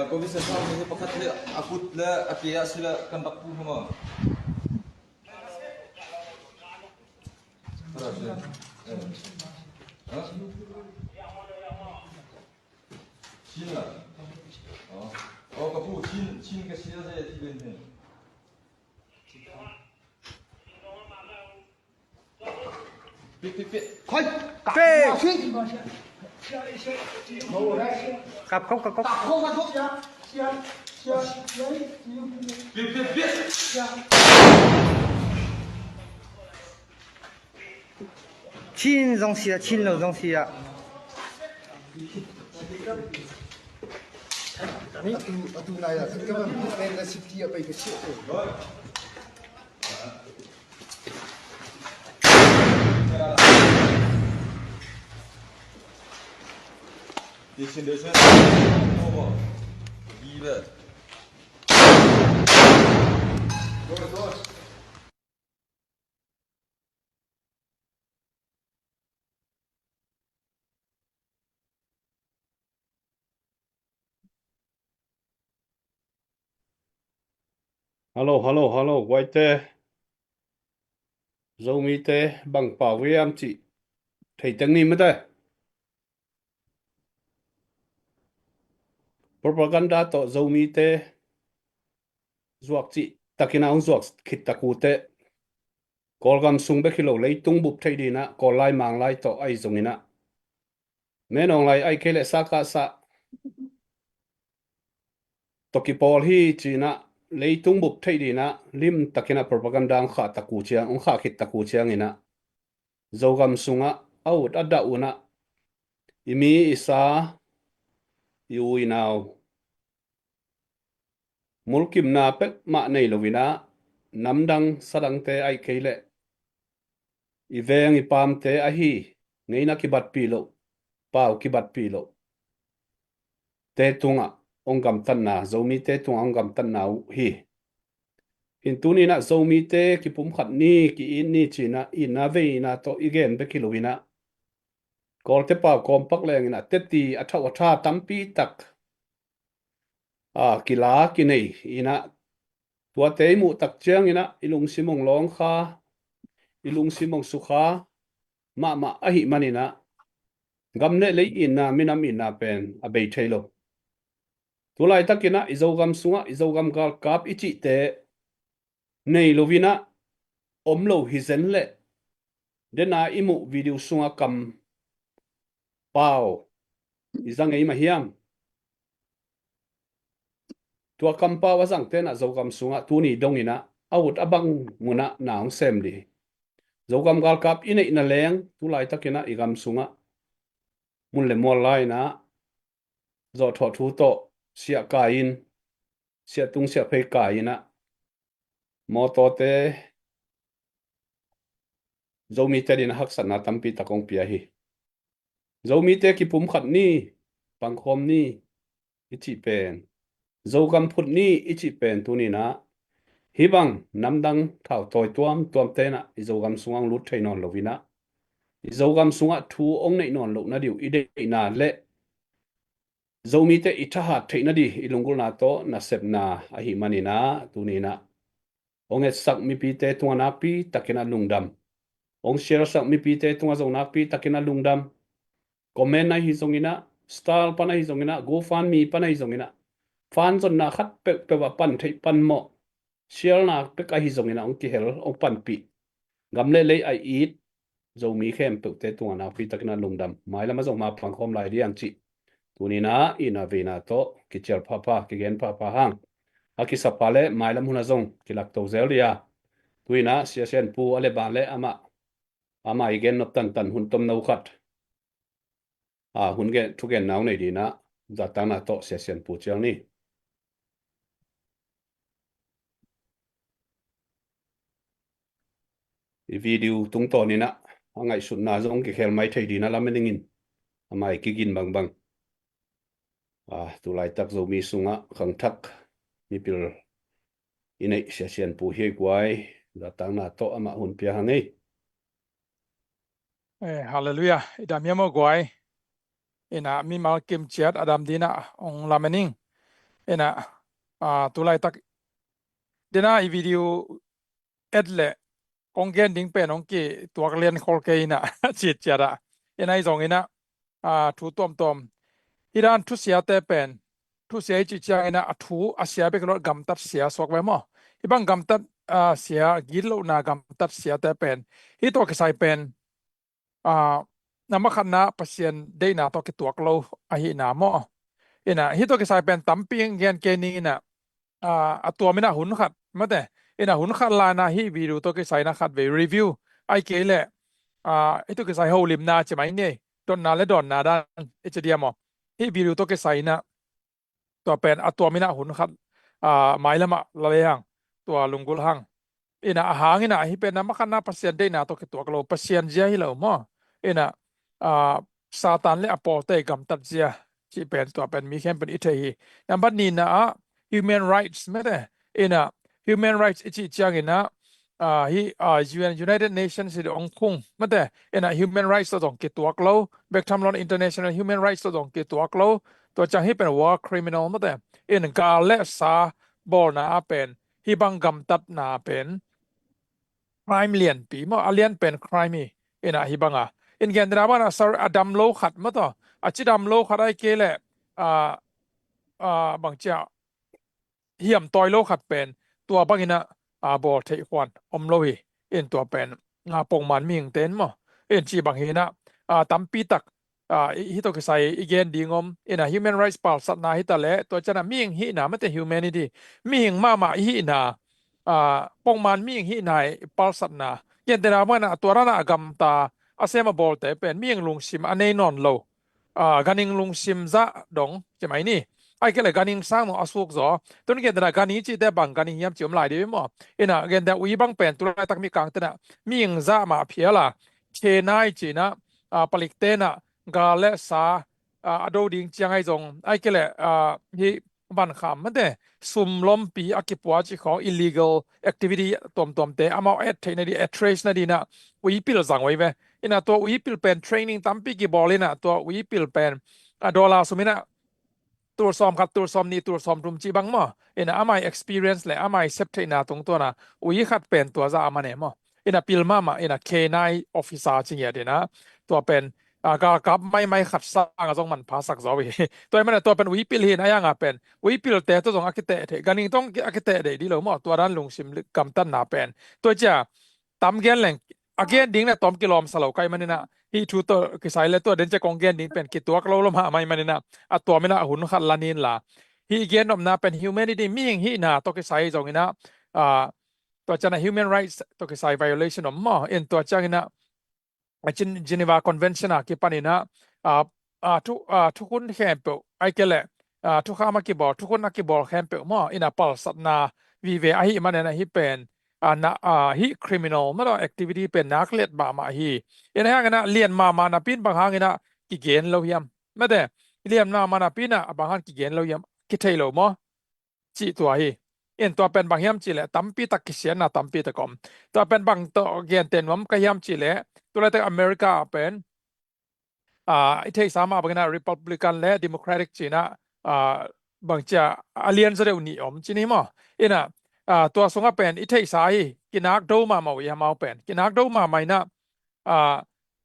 Ko Vincent Sam ni pakhat hi a kut le a ke a sila kan rak pu hama. Chin la. Oh, ka pu Chin, Chin ka sia ze ti ben hen. Pik, pik, pik. Khoi. Pik. Kap kau, kap kau. Pik, pik, pik. Chin zong sia, Chin lo zong sia. Atu, atu nai la khat ka bang pen la safety a pai ka siah ko. Hallo, hallo, hallo, guaite. Zomite bang pau hiam cih thei teng ni mate. Propaganda tawh Zomite zuak cih takin a hong zuak khit tak uh teh, Kawlgam sung bek hi lo, leitung bup theih dinah, Kawl lai Mang lai tawh ahi zonginah, Menawng lai ahi kei leh Sakasa tawh kipawl hi cinah, leitung bup theih dinah limtakinah propaganda hong khah tak uh ciang, hong khah khit tak uh cianginah, Zogam sungah a ut a dah unah, i mi i sa, i u i nau, mulkimna pek mah nei loinah, namdang sadangte ahi kei leh, i veng i paamte ahi, ngeina kibatpih loh, pau kibatpih loh te tungah hong gamtatna, Zomite tungah hong gamtatna uh hi. Hin tuninah Zomite kipumkhat ni, ki-it ni cinah, itna veina tawh i gen bek hi loinah, Kawlte pau kawmpak lenginah teti a thauh a tha tampi tak, a, kila kinei inah, tuate i muh tak cianginah i lungsim hong lawngkha, i lungsim hong sukha mahmah ahih maninah, gam le lei itna, minam itna pen a bei thei lo. Tulaitakinah i Zogam sungah i Zogam galkap i cihte nei loinah om lo hi zen leh, dena i muh video sunga kam pau i za ngei mah hiam? Tua kam pau a zang tenah Zogam sungah tuni donginah a ut a bang munah na hong sem dih hi. Zogam galkap i neihna leng tulaitakinah i gam sungah mun le mual lainah zawhthawh thu tawh siah kai-in, siahtung siahphei kai-inah, mawtawte Zomite dinah haksatna tampi tak hong pia hi. Zomite kipumkhat ni, pangkhawm ni i cih pen, Zogam phut ni i cih pen tuninah hih bang namdang thautawi tuamtuam tenah i Zogam sungah hong lut thei nawn loinah, i Zogam sungah thu hong neih nawn loh nadih uh i deihna le Zomite i thahat theih nadih i lunggulhna tawh nasepna ahih maninah tuninah hong etsak mipite tungah nakpi takinah lungdam. Hong sharesak mipite tungah zong nakpi takinah lungdam. Comment ahi zonginah, star pan ahi zonginah, GoFundMe pan ahi zonginah, fan zonna khat peuhpeuh ah pan theih pan mawh, sharena pek ahi zonginah hong kihel, hong panpih, gam le lei a it Zomi khempeuhte tungah nakpi takinah lungdam. Mailam ah zong ma pangkhawm lai diang cih tuninah itna veina tawh kicial phapha, kigen phapha hang. A kisapha le mailam hunah zong kilakto zel dia. Tuinah Sia Sian Pu a le ban le amah, amah i gen nop tantan hun tomno khat, a, hun gen, thugenna hong nei dinah, zahtakna tawh Sia Sian Pu cial ni. I video tungtawninah a ngaihsutna zong kikhel mai thei dinah lamen ingin, amah i kigin bangbang, a, tulaitak Zomi sungah khangthak mipil i neih Sia Sian Pu hi ei guai, zahtakna tawh amah hun pia hang ei. Eh, halleluiah. I dam hiam aw guai? Inah mimal kim ciat a dam dinah hong lamen ing. Inah, ah, tulaitak dinah i video et le kong gen ding pen hong kituak lian khol kei inah citciat ah. Inah i zong inah, ah, thu tuamtuam. Hih dan thusiate pen, thusia i cih cianginah a thu a sia bek lo, gamtat sia suak ve maw? Hih bang gamtat, ah, sia, gitlohna gamtat siate pen, hih tawh kisai pen, ah, na makhatna Pasian deihna tawh kituak lo ahihna maw? Inah hih tawh kisai pen tampi gen kei ning inah, ah, a tuam inah hun khat mate, inah hun khat lainah hih video tawh kisai inah khat vei review, ahih kei leh, ah, hih tawh kisai holimna ci mai ni, dotna le dawnna dan i ci dia maw? Hih video tawh kisai inah tua pen a tuam inah hun khat, ah, mailamah la lei hang, tua lunggulh hang. Inah a hang inah hih pen a makhatna Pasian deihna tawh kituak lo, Pasian zia hi lo maw. Inah, ah, Satan le a pawlte gamtat zia cih pen tua pen mi khempeuh in i thei hi. Nambat nihna ah human rights mate. Inah human rights i cih ciangin ah, ah, hih, ah, U N, United Nations hi dong khung mate. Inah human rights tawh zong kituak lo, bek tham lo-in international human rights tawh zong kituak lo. Tua ciang hih pen war criminal mate. In gal le sa bawlna ah pen, hih bang gamtatna pen crime lianpi maw, a lian pen crime hi. Inah hih banga in gentehna bangin ah sar a dam lo khat maw tawh, a cidam lo khat ahih kei leh, ah, ah, bangci a hiam tawi lo khat pen tua bangin ah, ah, bawl theih khuan om lo hi. In tua pen, ah, pongman mihingte in maw, in cih bang hi inah, ah, tampi tak, ah, hih, hih tawh kisai i gen ding om. Inah human rights palsatna hi ta leh, tua ciangin ah mihing hihna mate, humanity, mihing mahmah i hihna, ah, pongman mihing hihna i palsatna. Gentehna bangin ah tua dan a gamta, a sem a bawlte pen mihing lungsim a nei nawn lo, ah, ganhing lungsim zah dong ci mai ni. Ahih kei leh ganhing sang dong a suk zaw. Tun gentehna ganhing cihte bang ganhing hiam cih om lai ding maw. Inah gentehna ui bang pen tu laitak Mikangte inah mihing zah mah phial a, khe nai ci inah, ah, palikte inah gal le sa, ah, a do ding ciang ahi zong, ahih kei leh, ah, hih vankham mate, sum lompi a kipua cih khawng illegal activity tuamtuamte amau et theih nading, et trace nading inah uipil zang uh hi ve. Inah tua uipil pen training tampi kibawl inah tua uipil pen, ah, dollar sum inah tul sawm khat, tul sawm nih, tul sawm thum cih bang maw. Inah amai experience le amai sep theihna tungtawn a ui khat pen tua zah a man e maw. Inah pil mahmah, inah K nine officer ci ngiat inah tua pen, ah, galkap maimai khat sang a zong manpha sak zaw hi. Tua ahih manin ah tua pen uipil hi inah, a yangah pen uipilte tawh zong a kiteh theih, ganhing tawh a kiteh deih ding lo maw, tua dan lungsim gamtatna pen. Tua ciang tam gen leng a gen ding na tawm kilawm sa lo ka hih manin ah, hih thu tawh kisai le tua den ciang kong gen ding pen kituak lo lo mahmah ahih manin ah, a tuam inah hun khat la ni inla. Hih i gen nopna pen humanity, mihing hihna tawh kisai zong inah, ah, tua ciang a human rights tawh kisai violation om maw. In tua ciang inah, a Gen-, Geneva Convention a kipan inah, ah, ah, thu, ah, thukhun khempeuh, ahih kei leh, ah, thukham a kibawl, thukhun a kibawl khempeuh maw, inah palsatna vive ahih manin ah hih pen, ah, na, ah, hih criminal maw, activity pen nak liat mahmah hi. Inah a hang inah lian mahmah napi in bang hang inah kigen lo hiam mate. Lian mahmah napi inah bang hang kigen lo hiam, kithei lo maw, cih tua hi. In tua pen bang hiam cih leh tampi tak kisiatna tampi tak om. Tua pen bang tawh genteh nuam ka hiam cih leh, tu laitak America ah pen, ah, i theihsa mah bang inah Republican le Democratic ci inah, ah, bangci a, a lian zaw deuh nih om ci ni maw. Inah, ah, tua sungah pen i theihsa hi, kinak do mahmah uh hi amau pen. Kinak do mahmah inah, ah,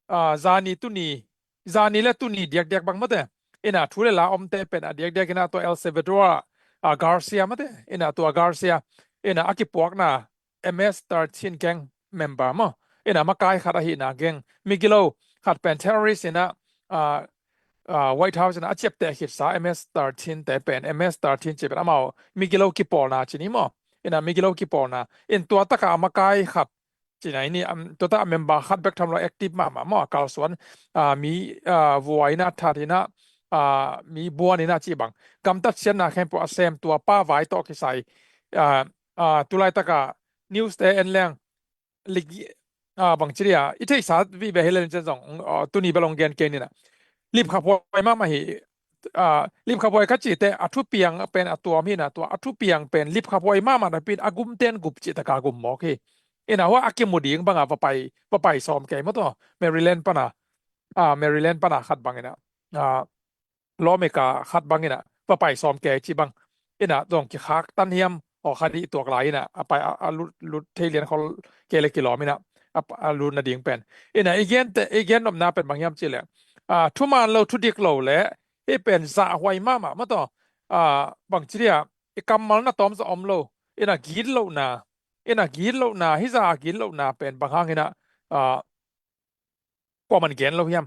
ah, zani tuni, zani le tuni diakdiak bang mate. Inah thu le la omte pen a diakdiak inah tua El Salvador ah, ah, Garcia mate. Inah tua Garcia, inah a kipuakna M S thirteen gang member maw. Inah makai khat ahihna gang. Migilo khat pen terrorist inah, ah, ah, White House inah a ciapteh khitsa M S thirteen te pen, M S thirteen ci pen amau migilo kipawlna ci ni maw. Inah migilo kipawlna. In tua takah a makai khat ci nai ni, am, tua takah member khat bek tham lo, active mahmah maw, a kalsuan, ah, mi, ah, vuai inah, that inah, ah, mi buan inah cih bang. Gamtat siatna khempeuh a sem tua pa vai tawh kisai, ah, ah, tu laitak a news te en leng, lik, ah, bangci dia, i theihsa vive hi leng ciang zong, ah, tuni bel hong gen kei ni inah. Lipkhaphuai mahmah hi, ah, lipkhaphuai ka cihte a thupiang pen a tuam hi inah, tua a thupiang pen lipkhaphuai mahmah napi in a gumten gup cih taka gum mawk hi. Inah hua a kimu ding bangah va pai, va pai sawm kei maw tua, Maryland pana, ah, Maryland pana khat bang inah, ah, lawmaker khat bang inah va pai sawm kei cih bang. Inah zong kikhak tan hiam, aw, kha dih tuak lai inah a pai a, a lut, lut thei lian khol kei le kilawm inah a, a lut nading pen. Inah i gen te, i gen nopna pen bang hiam cih leh, ah, thuman lo, thudik lo le, hih pen zahhuai mahmah maw tua, ah, bangci dia, i kammal na tawm zah om lo. Inah gitlohna, inah gitlohna, hih zah a gitlohna pen bang hang inah, ah, kuaman gen lo hiam?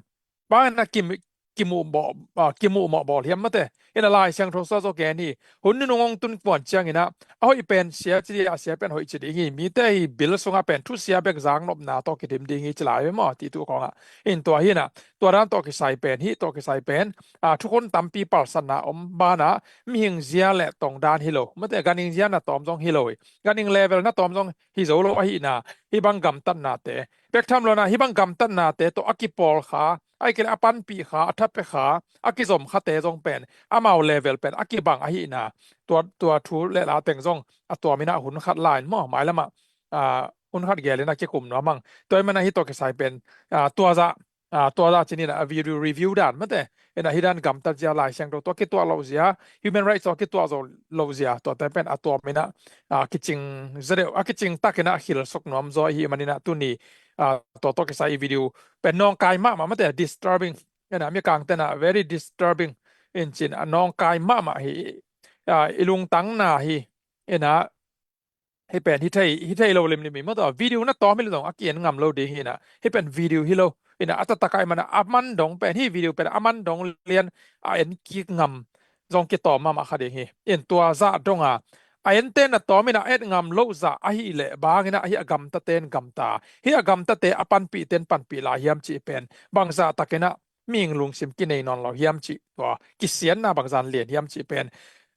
Bang inah kim, kimuh mawh, ah, kimuh mawh bawl hiam mate. Ina Lai Siangtho sua zaw gen hi. Hun nunung hong tun kuan cianginah a hoih pen sia ci dih a, sia pen hoih ci ding hi. Mite hi bil sungah pen thusia bek zangnopna tawh kidim ding hi ci lai ve maw, ti tu khawngah. In tua hinah tua dan tawh kisai pen, hih tawh kisai pen a, thukhun tampi palsatna om banah mihing zia le tong dan hi lo. Mate ganhing zia na tawm zong hi lo hi. Ganhing level na tawm zong hi zo lo ahihna, hih bang gamtatnate, bek tham lo na hih bang gamtatnate tawh a kipawl kha, a ikile a panpih kha, a thape kha, a kizom khate zong pen amau level pen a kibang ahihna, tua, tua thu le la teng zong a tua minah hun khat lain maw, mailamah a, hun khat gelin a kikum nuam ang. Tua i manah hih tawh kisai pen a, tua zah a, tua zah cinin a video review dan mate. Ina hih dan gamtat zia, Lai Siangtho tawh kituah loh zia, human rights tawh kituah zo loh zia, tuate pen a tua minah a, kicing zadeuh, a kicing takinah khilsuk nuam zaw ihi maninah tuni a, tua tawh kisai i video pen nawngkai mahmah mate, disturbing. Ina mikang tenah very disturbing in cin a nawngkai mahmah hi. A, i lungtangna hi. Ina hih pen hi thei, hi thei lo limlim hi maw tawh. Video na tawm hi lo zong a ki-en ngam lo ding hinah. Hih pen video hi lo. Ina a taktak a i manah a man dong pen, hih video pen a man dong lian a en kik ngam zong kitawm mahmah kha ding hi. In tua zah donga a ente na tawm inah a et ngam loh zah ahih leh banginah hih a gamtate in gamta, hih a gamtate a panpihte in panpih lai hiam cih pen bangzah takinah mihing lungsim kinei nawn lo hiam cih tua kisianna bangzah in lian hiam cih pen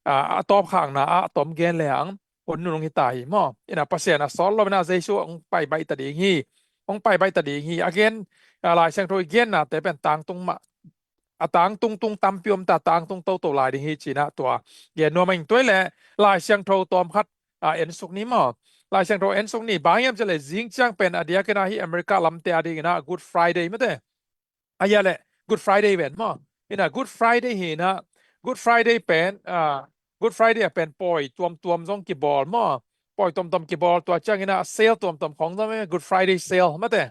a, a tawpkhakna ah a tom gen leng hun nunung hi ta hi maw. Ina Pasian a sawt lo ina Jesu hong pai baih ta ding hi. Hong pai baih ta ding hi. A gen a, Lai Siangtho i gennate pen tangtung mah, a tangtung tung tampi om ta, tangtung toto lai ding hi cinah tua gen nuam ing. Tua i leh Lai Siangtho tawm khat a, ensuk ni maw. Lai Siangtho ensuk ni, bang hiam cih leh zing ciang pen a diakinah hih America lamte a dinginah Good Friday mate. A hia leh Good Friday ven maw. Ina Good Friday hinah, Good Friday pen a, Good Friday a pen pawi tuamtuam zong kibawl maw. Pawi tuamtuam kibawl, tua cianginah sale tuamtuam khong zong, Good Friday sale mate.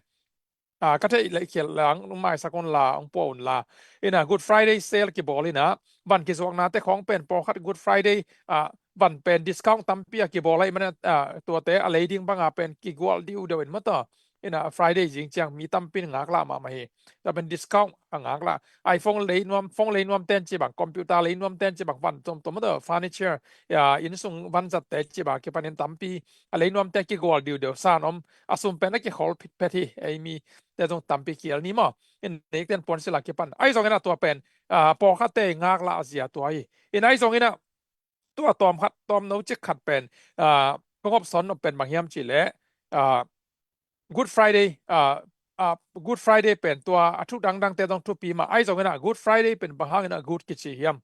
A, ka theih leh khial lang maisak unla, hong pua unla. Ina Good Friday sale kibawl inah van kizuaknate khong pen pawlkhat Good Friday a, van pen discount tampi a kibawl ahih manah a, tuate a lei ding banga pen kigual diudeu in maw tawh. Ina Friday zing ciang mi tampi in ngaklah mahmah hi. Tua pen discount a ngaklah. iPhone lei nuam, phone lei nuam ten ci bang, computer lei nuam ten ci bang, van tuamtuam maw tawh, furniture, a, innsung vanzatte ci bang kipanin tampi a lei nuamte kigual diudeu, san om a sum pen a kikhol phitphet hi. Ei mite zong tampi kiel ni maw. In nekten puan sila kipan. Ahi zonginah tua pen a, pawlkhatte ngaklah a zia tua hi. In ahi zonginah tua tawm khat, tawm no cik khat pen a, kong opson nop pen bang hiam cih leh a, Good Friday a, a, Good Friday pen tua a thu dangdangte zong thupi mah. Ahi zonginah Good Friday pen bang hanginah good kici hiam?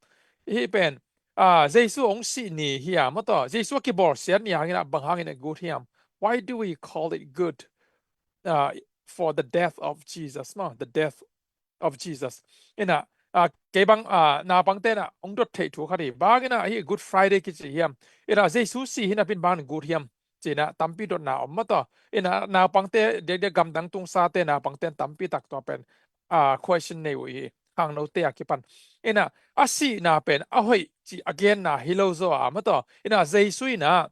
Hih pen a, Jesu hong sih ni hi a maw tawh. Jesu a kibawlsiat ni hanginah bang hanginah good hiam? Why do we call it good a, for the death of Jesus maw? The death of Jesus. Ina a, kei bang a, naupangte inah hong dot theih thu khat hi. Bang inah hih Good Friday kici hiam? Ina Jesu sih hi napi in bang in good hiam cinah tampi dotna om maw tawh. Ina naupangte, diakdiak gamdang tungsate naupangte in tampi tak tua pen a, question nei uh hi, khangnote a kipan. Ina a sihna pen a hoih cih a genna hi lo zaw a maw tawh. Ina Jesu inah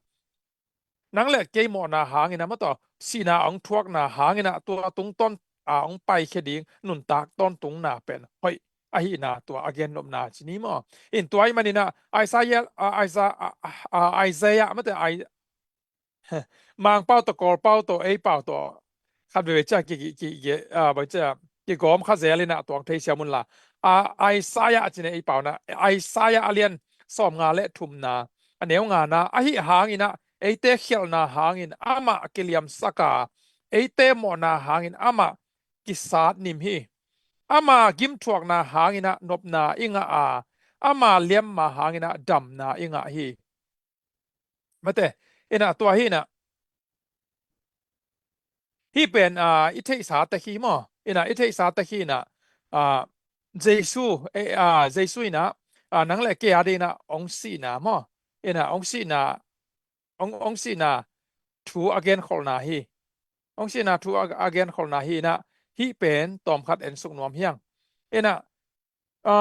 nang le kei mawhna hanginah maw tawh, sihna a hong thuakna hanginah tua tungtawn a hong paikhia ding nuntak tawntungna pen hoih ahihna tua a gennopna ci ni maw. In tua ahih maninah Isaiah a, Isaiah a, a, Isaiah mate, Ai- Mangpau tawh, Kawlpau tawh, ei pau tawh khat veve cia ki, ki, ki, ki, a, bang cia kigawm kha zel inah tuang thei siam unla. A, Isaiah a cine ei pau na, Isaiah a lian sawmnga le thumna, a neu ngana, ahi hanginah eite khialhna hangin amah kiliamsak a, eite mawhna hangin amah kisat nim hi. Ama gimthuakna hanginah nopna i ngah a, ama liamma hanginah damna i ngah hi. Mate, ina tua hi inah. Hih pen a, i theihsa tek hi maw? Ina i theihsa tek hi inah a, Jesu, e, a, Jesu inah a, nang le kei a dinginah hong sihna maw? Ina hong sihna, hong, hong sihna thu a genkholhna hi. Hong sihna thu a, a genkholhna hi inah hih pen tawmkhat ensuk nuam hiang. Ina a,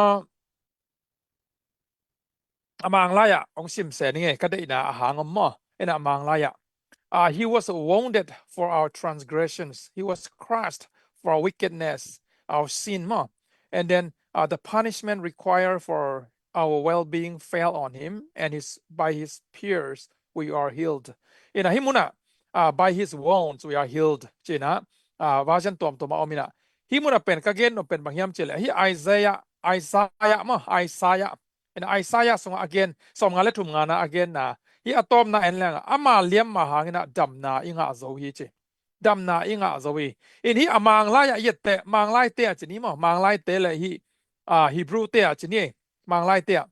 a Manglai-ah hong simse ning e, ka deihna a hang om maw? Ina a Manglai-ah. Uh, he was wounded for our transgressions. He was crushed for our wickedness, our sin maw. And then uh, the punishment required for our well-being fell on him, and his by his pierce we are healed. Ina hih munah, uh, by his wounds we are healed, cina, uh, version tuamtuam a om ina. Hih munah pen ka gen nop pen bang hiam cileh, hih Isaiah, Isaiah mah, Isaiah. Ina Isaiah sungah a gen, sawmnga le thumngana a genna, hih a tawpna en leng, ama liamma hangina damna i ngah zo hi ci. Damna i ngah zo hi. In hih a Manglai ah i etteh, Manglaite ah cin hi maw, Manglaite le hih, uh, Hebrew te ah cin hi, Manglaite ah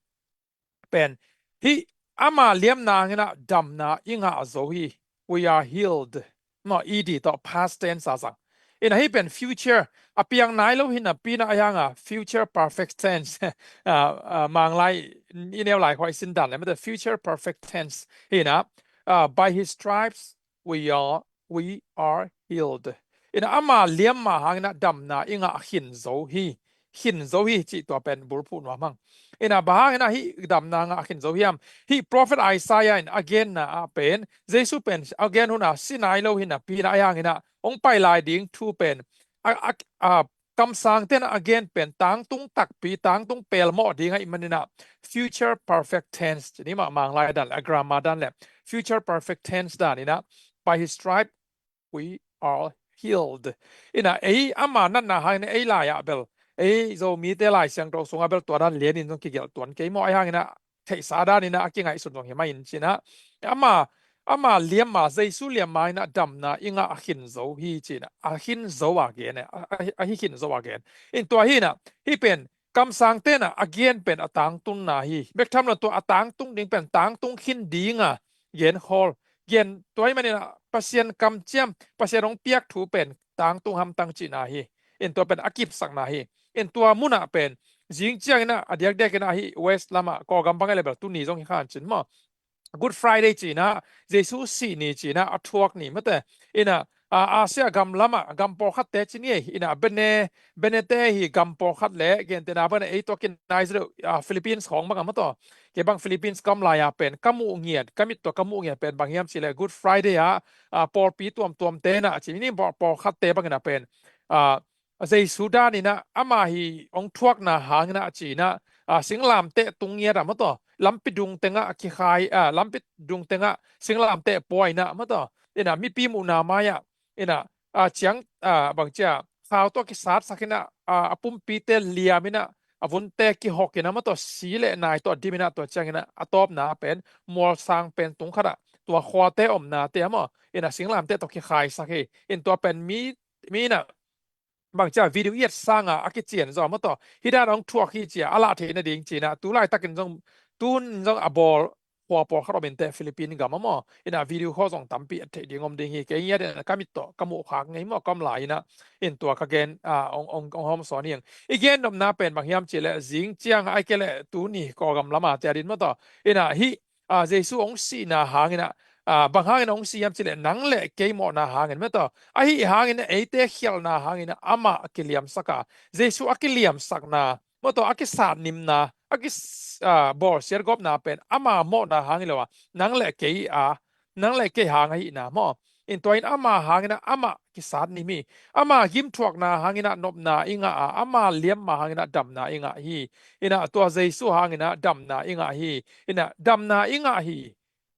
pen hih ama liamna hangina damna i ngah zo hi. We are healed. Maw, ed tawh past tense a zang. Ina hih pen future a piang nai lo hina pina a hianga future perfect tense. Uh, uh, Manglai i neu lai khua i sin dan le mate future perfect tense hina, uh, by his stripes we are we are healed. Ina ama liamma hangina damna i ngah khin zo hi. Khin zo hi cih tua pen bulphuh nuam hang. Ina bang hangina hih damna ngah khin zo hiam? Hih prophet Isaiah in a genna ah pen Jesu pen a gen huna si nai lo hina pina a hangina hong pai lai ding thu pen a, a, a kamsang tena a gen pen tangtung takpi, tangtung pelmawh ding ahih manina future perfect tense cini mah, Manglai dan le a grammar dan le future perfect tense dan ina by his stripe we are healed. Ina ei ama natna hangin ei lai ah bel, ei Zomite Lai Siangtho sungah bel tua dan lianin zong kigelh tuan kei maw, a hangina theihsa danina a kingaihsun zong hi mah in cina. Ama, ama liamma, Jesu liamma ina damna i ngah a khin zo hi cina, a khin zo a gen, a, a, a hi khin zo a gen. In tua hina, hih pen kamsang tena a gen pen a tangtunna hi. Bek tham lo tua a tangtung ding pen tangtung khin dinga gen khawl. Gen tua ahih manina Pasian kamciam, Pasian hong piak thu pen tangtung hamtang cihna hi. In tua pen a kipsakna hi. In tua munah pen zing ciangina a diakdiak ina hih West lamah Kawlgam bang a level tuni zong hi khan cin maw. Good Friday cina, Jesu sih ni cina, a thuak ni mate. Ina, a, Asia gam lama, gam pawlkhatte cini ei, ina Bene, Benete hi gam pawlkhat le, gentena bana ei tua kin nai zero, a, Philippines khawng banga maw tua. Kei bang Philippines kam lai a pen, ka muh ngiat, ka mit tua ka muh ngiat pen bang hiam cile Good Friday a, a, pawlpi tuamtuam tena, cini pawl, pawlkhatte bangina pen, a, Jesu danina ama hi hong thuakna hangina a cina, a, singlamteh tung ngiat a maw tua, lampi dung tengah a kikhai, a, lampi dung tengah singlamteh puaina maw tua, ina mipi muhna mai-ah, ina, a, ciang, a, bangcia, khau tawh kisatsak ina, a, a pumpite liam ina, a vunte kihok ina maw tua, si le nai tawh dim ina tua ciangina, a tawpna pen, mualsang pen tung khatah, tua khuate omnate a maw, ina singlamteh tawh kikhaisak hi, in tua pen mi, mi ina, bangcia video i et sanga a kician zaw maw tua. Hih dan hong thuak hi cia, a lah theih nading cina, tu laitakin zong, tun zong a bawl, khua pawlkhat om inteh Philippine gam a maw. Ina video khaw zong tampi et theih ding om ding hi, kei ngiat ina ka mit tawh, ka muh khak ngei maw, kam lai ina, in tua ka gen, a, hong, hong, hong hawm sawn hi ang. I gen nopna pen bang hiam cile, zing ciang, ai kei le, tuni Kawlgam lama tia din maw tua. Ina hih, a, Jesu hong sihna hangina, a, bang hangina hong si hiam cile, nang le kei mawhna hangin maw tua. Ahi hangina eite khialhna hangina amah a kiliamsaka. Jesu a kiliamsakna, maw tua a kisatnimna, a kis-, a, bawlsiat gawpna pen ama mawhna hang hi lo a. Nang le kei a, nang le kei hang ahihna maw. In tua in ama hangina amah kisatnim hi. Ama gimthuakna hangina nopna i ngah a, ama liamma hangina damna i ngah hi. Ina tua Jesu hangina damna i ngah hi. Ina damna i ngah hi.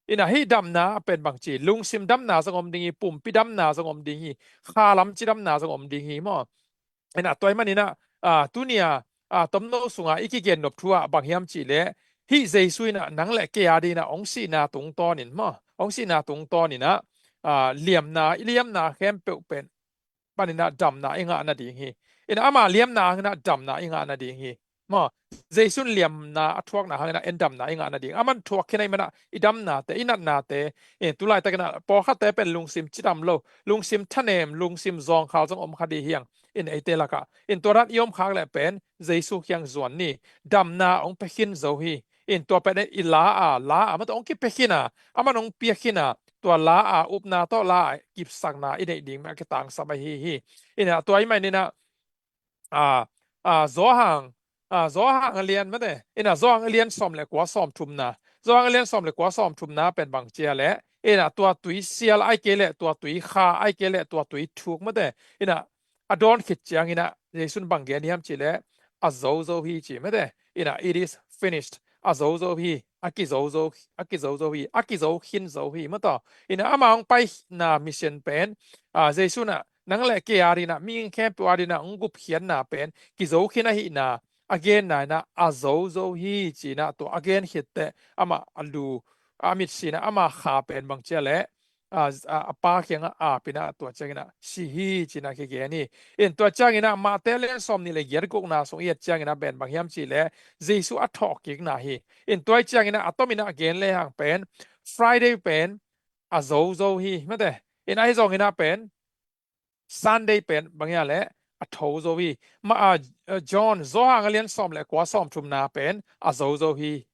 Ina hih damna pen bangci, lungsim damna zong om ding hi, pumpi damna zong om ding hi, kha lamci damna zong om ding hi maw. Ina tua ahih manina, a, tunia, a, tomno sunga i kigen nop thu ah bang hiam cile, hih Jesu ina nang le kei a dina hong sihna tungtawnin maw, hong sihna tungtawnina, a, liamna, i liamna khempeuh pen panina damna i ngah nading hi. Ina ama liamna hangina damna i ngah nading hi. Maw, Jesu in liamna a thuakna hangina en damna i ngah nading. Aman thuak khin ahih mana i damnate, i natnate, in tu laitakina pawlkhatte pen lungsim cidam lo, lungsim thanem, lungsim zawngkhal zong om kha dih hiang. In eite lakah, in tua dan i om khak leh pen Jesu kiang zuan ni. Damna hong pia khin zo hi. In tua pen i la a, la a, mate hong kipia khin a, aman hong pia khin a, tua la a, upna tawh la a, kipsakna i neih ding mah a kitangsap ahi hi. Ina tua ahih manina, a, a, Zawhang, a, Zawhang a lian mate, ina Zawhang a lian sawm le kua sawm thumna, Zawhang a lian sawm le kua sawm thumna pen bang cia le, ina tua tui sial ai kei le, tua tui kha ai kei le, tua tui thuk mate, ina a dawn khit ciangina, Jesu in bang gen hiam cih le, a zo zo hi ci mate, ina it is finished. A zo zo hi, a kizo zo, a kizo zo hi, a kizo khin zo hi, maw taw. Ina ama hong paina mission pen, a, Jesu na nang le kei a dinah, mihing khempeuh a dinah hong gupkhiatna pen kizo khin ahihna a genna inah a zo zo hi cinah tua a gen khitteh amah a lu a mitsinah ama kha pen bang cia leh a, a, a pa kiangah apinah tua cianginah si hi cinah kigen hi. In tua cianginah Mate lian sawm nih le giat gukna sung i et cianginah pen bang hiam cihleh Jesu a thawhkikna hi. In tua cianginah a tominah gen lehang pen Friday pen a zo zo hi, mate. In ahi zonginah pen Sunday pen bang hiam leh a tho zo hi. Ma, a, a, John, Johan a lian sawm le kua sawm thumna pen a zo zo hi,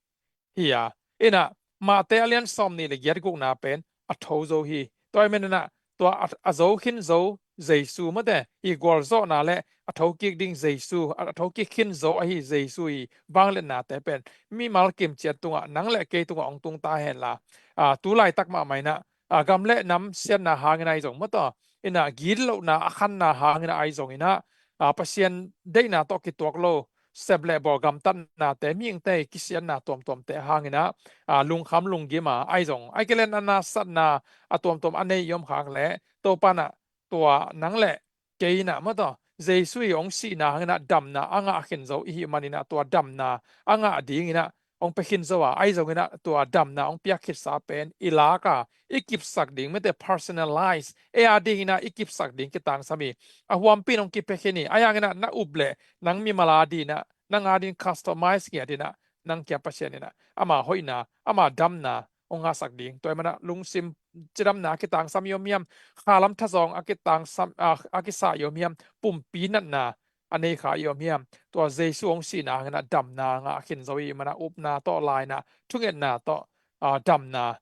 hi a. Inah Mate a lian sawm nih le giat gukna pen a tho zo hi. Tua hi maninah tua a, a zo khin zo Jesu, mate, i gualzawhna le a thokik ding Jesu, a, a thokik khin zo ahi Jesu i vangliatnate pen mimal kimciat tungah, nang le kei tungah hong tung ta henla, a, tu laitak mahmah inah, a, gam le nam siatna hangin ahi zong, maw taw, inah gitlohna a khanna hangin ahi zonginah, a, Pasian deihna tawh kituak lo sep le bawl gamtatnate, mihingte kisiatna tuamtuamte hanginah, a, lungkham lunggim a ahi zong, ahi kei leh na nasatna a tuamtuam a nei i om khak leh Topa inah tua nang le kei inah, maw taw, Jesu i hong sihna hanginah damna a ngah khin zo i hih maninah tua damna a ngah dinginah hong pia khin zo a, ahi zonginah tua damna hong piak khitsa pen i lak a, i kipsak ding, mate, personalize, ei a dinginah i kipsak ding kitangsam hi. A huampi in hong kipia khin hi. Ahi hanginah na up leh nang mimal a dinah, nang a din customize ngiat inah nang kia Pasian inah ama hoihna, ama damna hong ngahsak ding. Tua hi manah lungsim cidamna a kitangsam i om hiam, khalam thazawng a kitangsam, a, a kisa i om hiam, pumpi natna a nei kha i om hiam, tua Jesu hong sihna hanginah damna ngah khin zo i manah upna tawh, laina, thungetna tawh, a, damna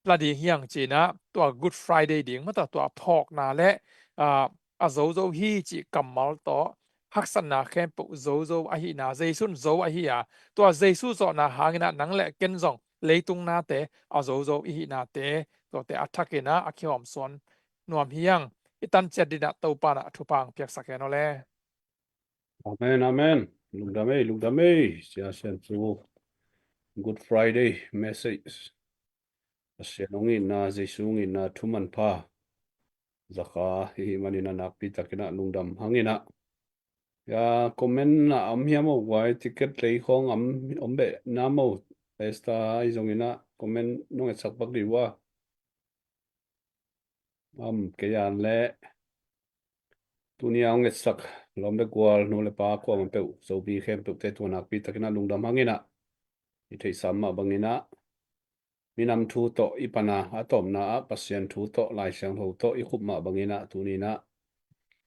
la ding hiang cinah tua Good Friday ding, maw taw, tua phawkna le, a, a zo zo hi cih kammal tawh haksatna khempeuh zo zo ahihna, Jesu in zo ahi a, tua Jesu zawhna hanginah nang le ken zong leitung nate a zo zo i hihnate, tuate a thakinah a kihawmsuan nuam hiang. I tanciat dinah Topa inah thupha hong piaksak hen aw le. Amen, amen. Lungdam ei, lungdam ei. Sia Sian Pu. Good Friday message. Pasian hong itna, Jesu hong itna, thu manpha zaka i hih maninah nakpi takinah lungdam hanginah. Ya, comment na om hiam aw guai, ticket lei khawng am om beh na maw, Esther, ahi zonginah comment nong etsak bak dih uh a. Am, kei an leh tuni a hong etsak lawm le gual, nu le pa, kuamah peuh, Zomi khempeuhte tua nakpi takinah lungdam hanginah i theihsa mah banginah minam thu tawh i pana, a tawpna ah Pasian thu tawh, Lai Siangtho tawh i khup mah banginah tuninah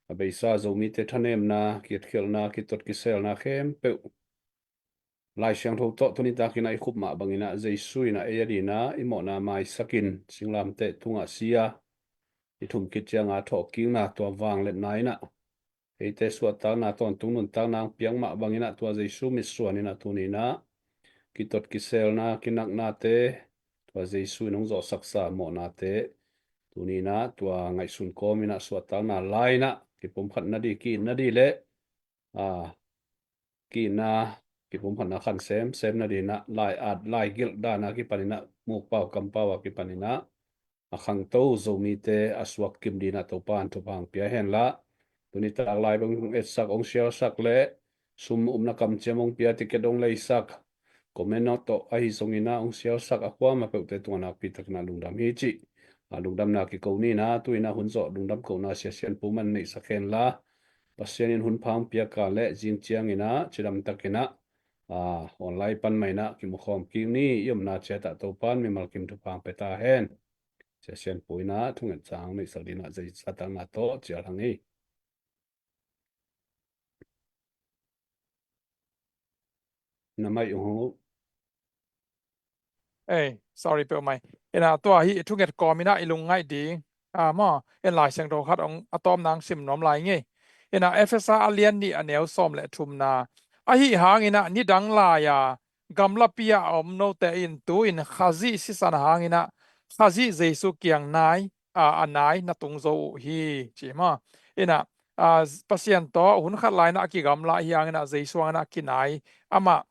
a beisa Zomite thanemna, kiatkhialhna, kitot kiselna khempeuh Lai Siangtho tawh tuni takinah i khup mah banginah Jesu inah ei a dinah i mawhna maisakin, singlamteh tungah si a, i thum khit cianga thawhkikna tua vangliatna inah eite suahtakna, tawntung nuntakna hong piak mah banginah tua Jesu mitsuan inah tuninah kitot kiselna, kinaknate, tua Jesu in hong zawhsaksa mawhnate tuninah tua ngaihsun kawm inah suahtakna lai inah kipumkhat nading, ki-it nading le, a, ki-itna, kipumkhatna khan semsem nadinah, lai at, lai gilh dana kipaninah, mukpau kampau a kipaninah a khangto Zomite a suak kim dinah Topa in thupha hong pia henla. Tuni tak lai bang hong etsak, hong sialsak le sum upna kamciam hong pia, ticket hong leisak, comment tawh ahi zonginah hong sialsak a kuamah peuhte tungah nakpi takinah lungdam hi cih a lungdamna kiko ninah, tuinah hun zawh lungdam kohna Sia Sian Pu man neihsak henla. Pasian in hun pha hong piak a le zing cianginah cidam takinah, a, online pan mah inah kimukhawm kik ni. I omna ciatah Topa in mimal kim thupha hong pia ta hen. Sia Sian Pu inah thunget cang neihsak dinah zai zatakna tawh cial hang hi. Na mai ung. Ei, sorry peuhmah. Inah tua hih thunget kawm inah i lungngaih ding, a, maw, in Lai Siangtho khat hong a tawpna hong sim nuam lai ing ei. Inah Efesa a lian nih a neu sawm le thumna, ahi hanginah nidang lai-a gamlapi-ah a om note in tu-in Khazih sisan hanginah Khazih Jesu kiang nai, a, a nai na tung zo uh hi, ci maw. Inah, a, Pasian tawh hun khat lai inah a kigamla ahi hanginah Jesu hanginah a kinai, amah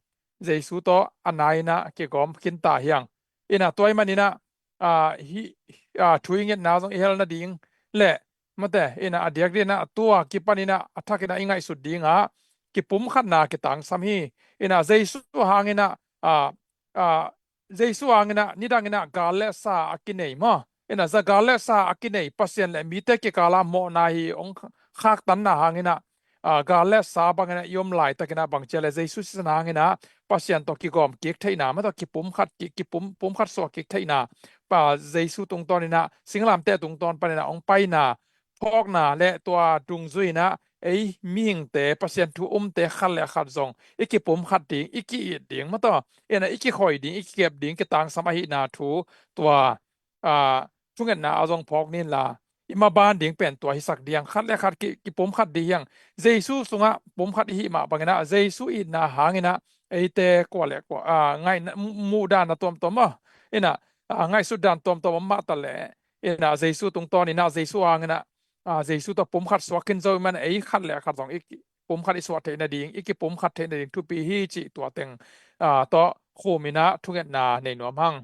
Jesu tawh a nai-in ah kigawm khin ta hi hang. Inah tua ahih manin ah, ah, hih, ah, thu i ngetna zong i hel nading le, mate, inah a diakdiakin ah tua kipanin ah a thakin ah i ngaihsut ding ah kipumkhatna kitangsam hi. Inah Jesu hangin ah, ah, ah, Jesu hangin ah nidangin ah gal le sa a kinei maw? Inah za gal le sa a kinei Pasian le mite kikal ah mawhna hi hong khaktanna hangin ah, ah, gal le sa bangin ah i om laitakin ah bang ci a le Jesu sisan hangin ah Pasian tawh kigawm kik theihna, mate, kipumkhat kik, kipum, pumkhat suak kik theihna, pa Jesu tungtawnin ah singlamteh tungtawn panin ah hong paina, phawkna le tua dungzui-in ah ei mihingte, Pasian thu umte khat le khat zong i kipumkhat ding, i ki-it ding, mate, inah i kikhoi ding, i kikep ding kitangsam ahihna thu tua, ah, thungetna ah zong phawk ni inla, i maban ding pen tua hisak ding, khat le khat ki, kipumkhat ding hi hang. Jesu sungah pumkhat i hih mah bangin ah Jesu itna hangin ah eite kua le kua, ah, ngaihna, mu-, muhdan a tuamtuam maw? Inah, ah, ngaihsutdan tuamtuam om mah ta le, inah Jesu tungtawnin ah Jesu hangin ah, ah, Jesu tawh pumkhat suak khin zo ahih manin ei khat le khat zong i ki, pumkhat i suah theih nading, i kipumkhat theih nading thupi hi cih tua teng, ah, tawh khumin ah thungetna nei nuam hang.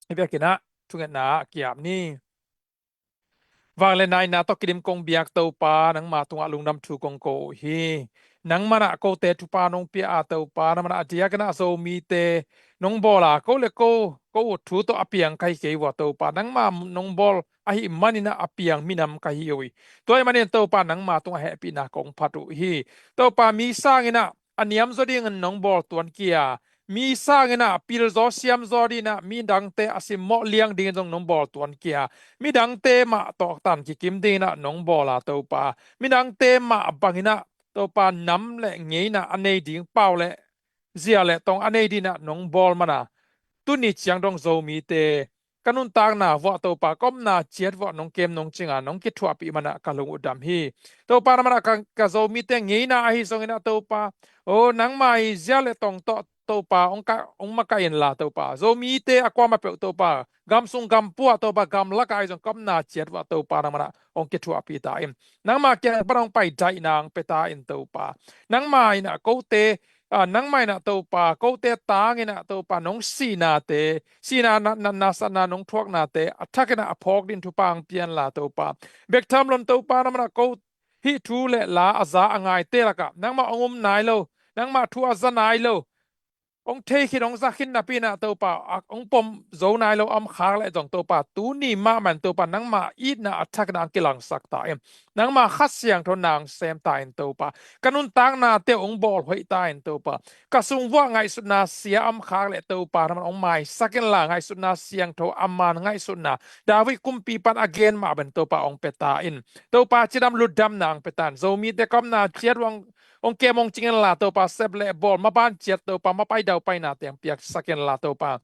Hih biakinn ah thungetna ah ki-ap ni. Vangliatna tawh kidim kong biak Topa, nangma tungah lungdam thu kong ko uh hi. Nangman ah kote thupha nong pia a Topa, nangman ah a diakin ah Zomite nong bawl a, ko le ko, ko uh thu tawh a piang ka hi kei uh a Topa, nangma nong bawl ahih manin ah a piang minam ka hi uh hi. Tua ahih manin Topa, nangma tungah hehpihna kong phat uh hi. Topa, mi sangin ah a niamzaw dingin nong bawl tuan kei a, mi sangin ah pilzaw siamzaw dingin ah midangte a simmawh liang dingin zong nong bawl tuan kei a, midangte mah tawh tan kikim dingin ah nong bawl a Topa, midangte mah bangin ah Topa nam le ngeina a nei ding pau le zia le tong a nei dingin ah nong bawl man a, tuni ciang dong Zomite ka nuntakna vuah Topa, ka omna ciat vuah nong kem nong cing a, nong kithuahpih man ah ka lung uh dam hi. Topa, nangman ah ka, ka Zomite ngeina ahi zongin ah Topa, o nangma i zia le tong tawh Topa, hong ka, hong makaih inla Topa, Zomite a kuamah peuh Topa, gam sung gam pua Topa, gam lakah ahi zong ka omna ciat vuah Topa, nangman ah hong kithuahpih ta in. Nangma kiang pan hong pai daihna hong pia ta in Topa. Nangma in ah kote, ah, nangma in ah Topa, kote tangin ah Topa, nong sihnate, sihna na, na, nasatna nong thuaknate a thakin ah a phawk dingin thupha hong pia inla Topa. Bek tham lo in Topa, nangman ah ko hih thu le la a za a ngaite lakah nangmah hong um nai lo, nangmah thu a za nai lo, hong thei khin, hong za khin napi-in ah Topa, a, hong pom zo nai lo a om khak leh zong Topa, tuni mahmah in Topa, nangma itna a thakin ah hong kilangsak ta in. Nangma Kha Siangtho na hong sem ta in Topa. Ka nuntaknate uh hong bawl hoih ta in Topa. Ka sung vuah ngaihsutna sia a om khak leh Topa, nangman hong maisak inla, ngaihsutna siangtho, a man ngaihsutna, David kumpi pan a gen mah bangin Topa hong pia ta in. Topa, cidam lutdamna hong pia ta in. Zomite ka omna ciat vuah hong, hong kem hong cing inla Topa, sep le bawl, maban ciat Topa, mapai daupainate hong piaksak inla Topa.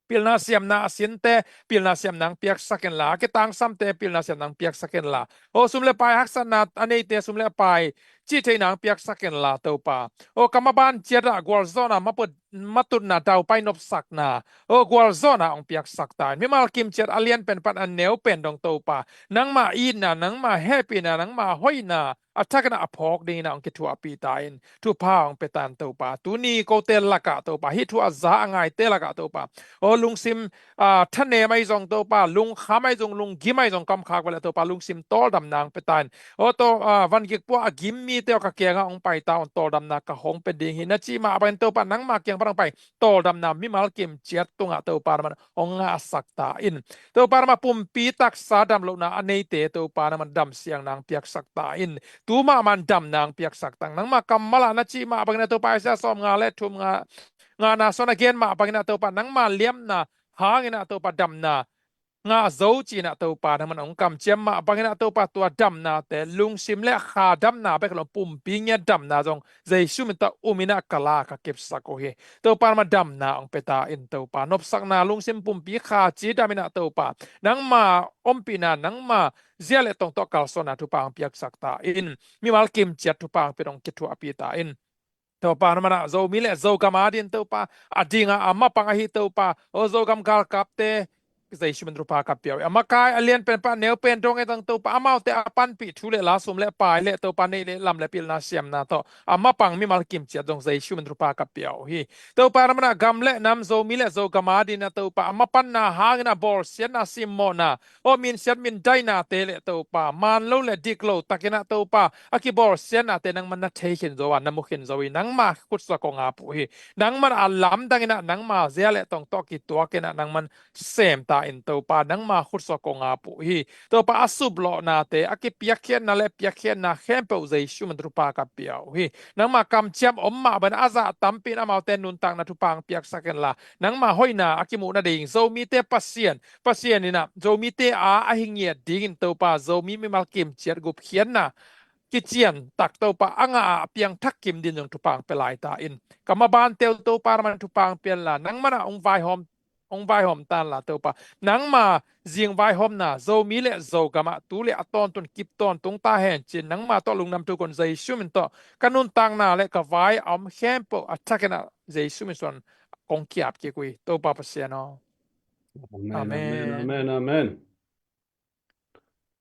Pilna siamna a sinte, pilna siamna hong piaksak inla, a kitangsamte pilna siamna hong piaksak inla. O sum le pai haksatna a neite sum le pai cih theihna hong piaksak inla Topa. O ka maban ciat ah gualzawhna, matut, matutna, daupai nopsakna, o gualzawhna hong piaksak ta in. Mimal kim ciat a lian pen pan a neu pen dong Topa, nangma itna, nangma hehpihna, nangma hoihna a thakin ah a phawk dingin ah hong kithuahpih ta in. Thupha hong pia ta in Topa. Tuni kote lakah Topa, hih thu a za a ngaite lakah Topa, o lungsim, ah, thanem ahi zong Topa, lungkham ahi zong, lunggim ahi zong ka om khak leh Topa, lungsim tawldamna hong pia ta in. O to, ah, vangik pua a gim mite aw, ka kiangah hong pai ta un, tawldamna ka hong pia ding hi na cih mah bangin Topa, nangma kiang pan hong pai tawldamna mimal kim ciat tungah Topa, nangman hong ngahsak ta in. Topa, nangman pumpi taksa damlohna a neite Topa, nangman damsiangna hong piaksak ta in. Tu mahmah in damna hong piaksak ta in. Nangma kammal ah na cih mah bangin ah Topa, Isaiah sawmnga le thum nga, ngana sungah na gen mah bangin ah Topa, nangma liamna hangin ah Topa, damna ngah zo ci-in ah Topa, nangman hong kamciam mah bangin ah Topa, tua damnate lungsim le kha damna bek lo, pumpi ngiat damna zong Jesu min tawh um in ah ka la, ka kepsak uh hi. Topa, nangman damna hong pia ta in Topa. Nopsakna, lungsim, pumpi, kha cidam in ah Topa, nangma ompihna, nangma zia le tong tawh kalsuanna thupha hong piaksak ta in. Mimal kim ciat thupha hong pia dong kithuahpih ta in. Topa, nangman ah Zomi le Zogam adingin Topa, a ding a, a mapang ahi Topa, o Zogam galkapte, Jesu min thupha ka pia uh hi. A makai a lian pen pan neu pen dong e tang Topa, amaute a panpih thu le la, sum le pai le Topa, neih le lam le pilna siamna tawh a mapang mimal kimciat zong Jesu min thupha ka pia uh hi. Topa, na mana gam le nam, Zomi le Zogam a dingin ah Topa, a mapanna hangin a bawlsiatna, simmawhna, aw, minsiat mindainate le Topa, man lo le dik lo takin ah Topa, a kibawlsiatnate nangman na thei khin zo a, na mu khin zo hi. Nangma khutsuak kong ap uh hi. Nangman a lamdangin ah nangma zia le tong tawh kituakin ah nangman sem ta in Topa, nangma khutsuak kong ap uh hi. Topa, a suplawhnate, a kipiakkhiatna le piakkhiatna khempeuh Jesu min thupha ka pia uh hi. Nangma kamciam om mah bangin a zah tampi in amaute nuntakna thupha hong piaksak inla, nangma hoihna a kimuh nading Zomite Pasian, Pasian in ah Zomite a a hi ngiat dingin Topa, Zomi mimal kimciat gupkhiatna kician tak Topa, a ngah a piangthak kim dingin zong thupha hong pia lai ta in. Ka mabante uh Topa, nangman thupha hong pia inla, nangman ah hong vaihawm, hong vaihawm ta inla Topa, nangma zing vaihawmna Zomi le Zogam ah tu le a tawntungin kip tawntung ta hen ci-in nangma tawh lungdam thu kong, Jesu min tawh ka nuntakna le ka vai a om khempeuh a thakin ah Jesu min suang kong ki-ap kik uh hi, Topa Pasian aw. Amen, amen, amen, amen, amen.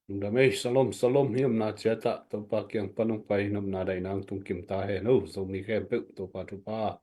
Lungdam ei, shalom, shalom. Hih omna ciat ah Topa kiang pan hong pai, nopna daihna hong tungkim ta hen aw, Zomi khempeuh Topa thupha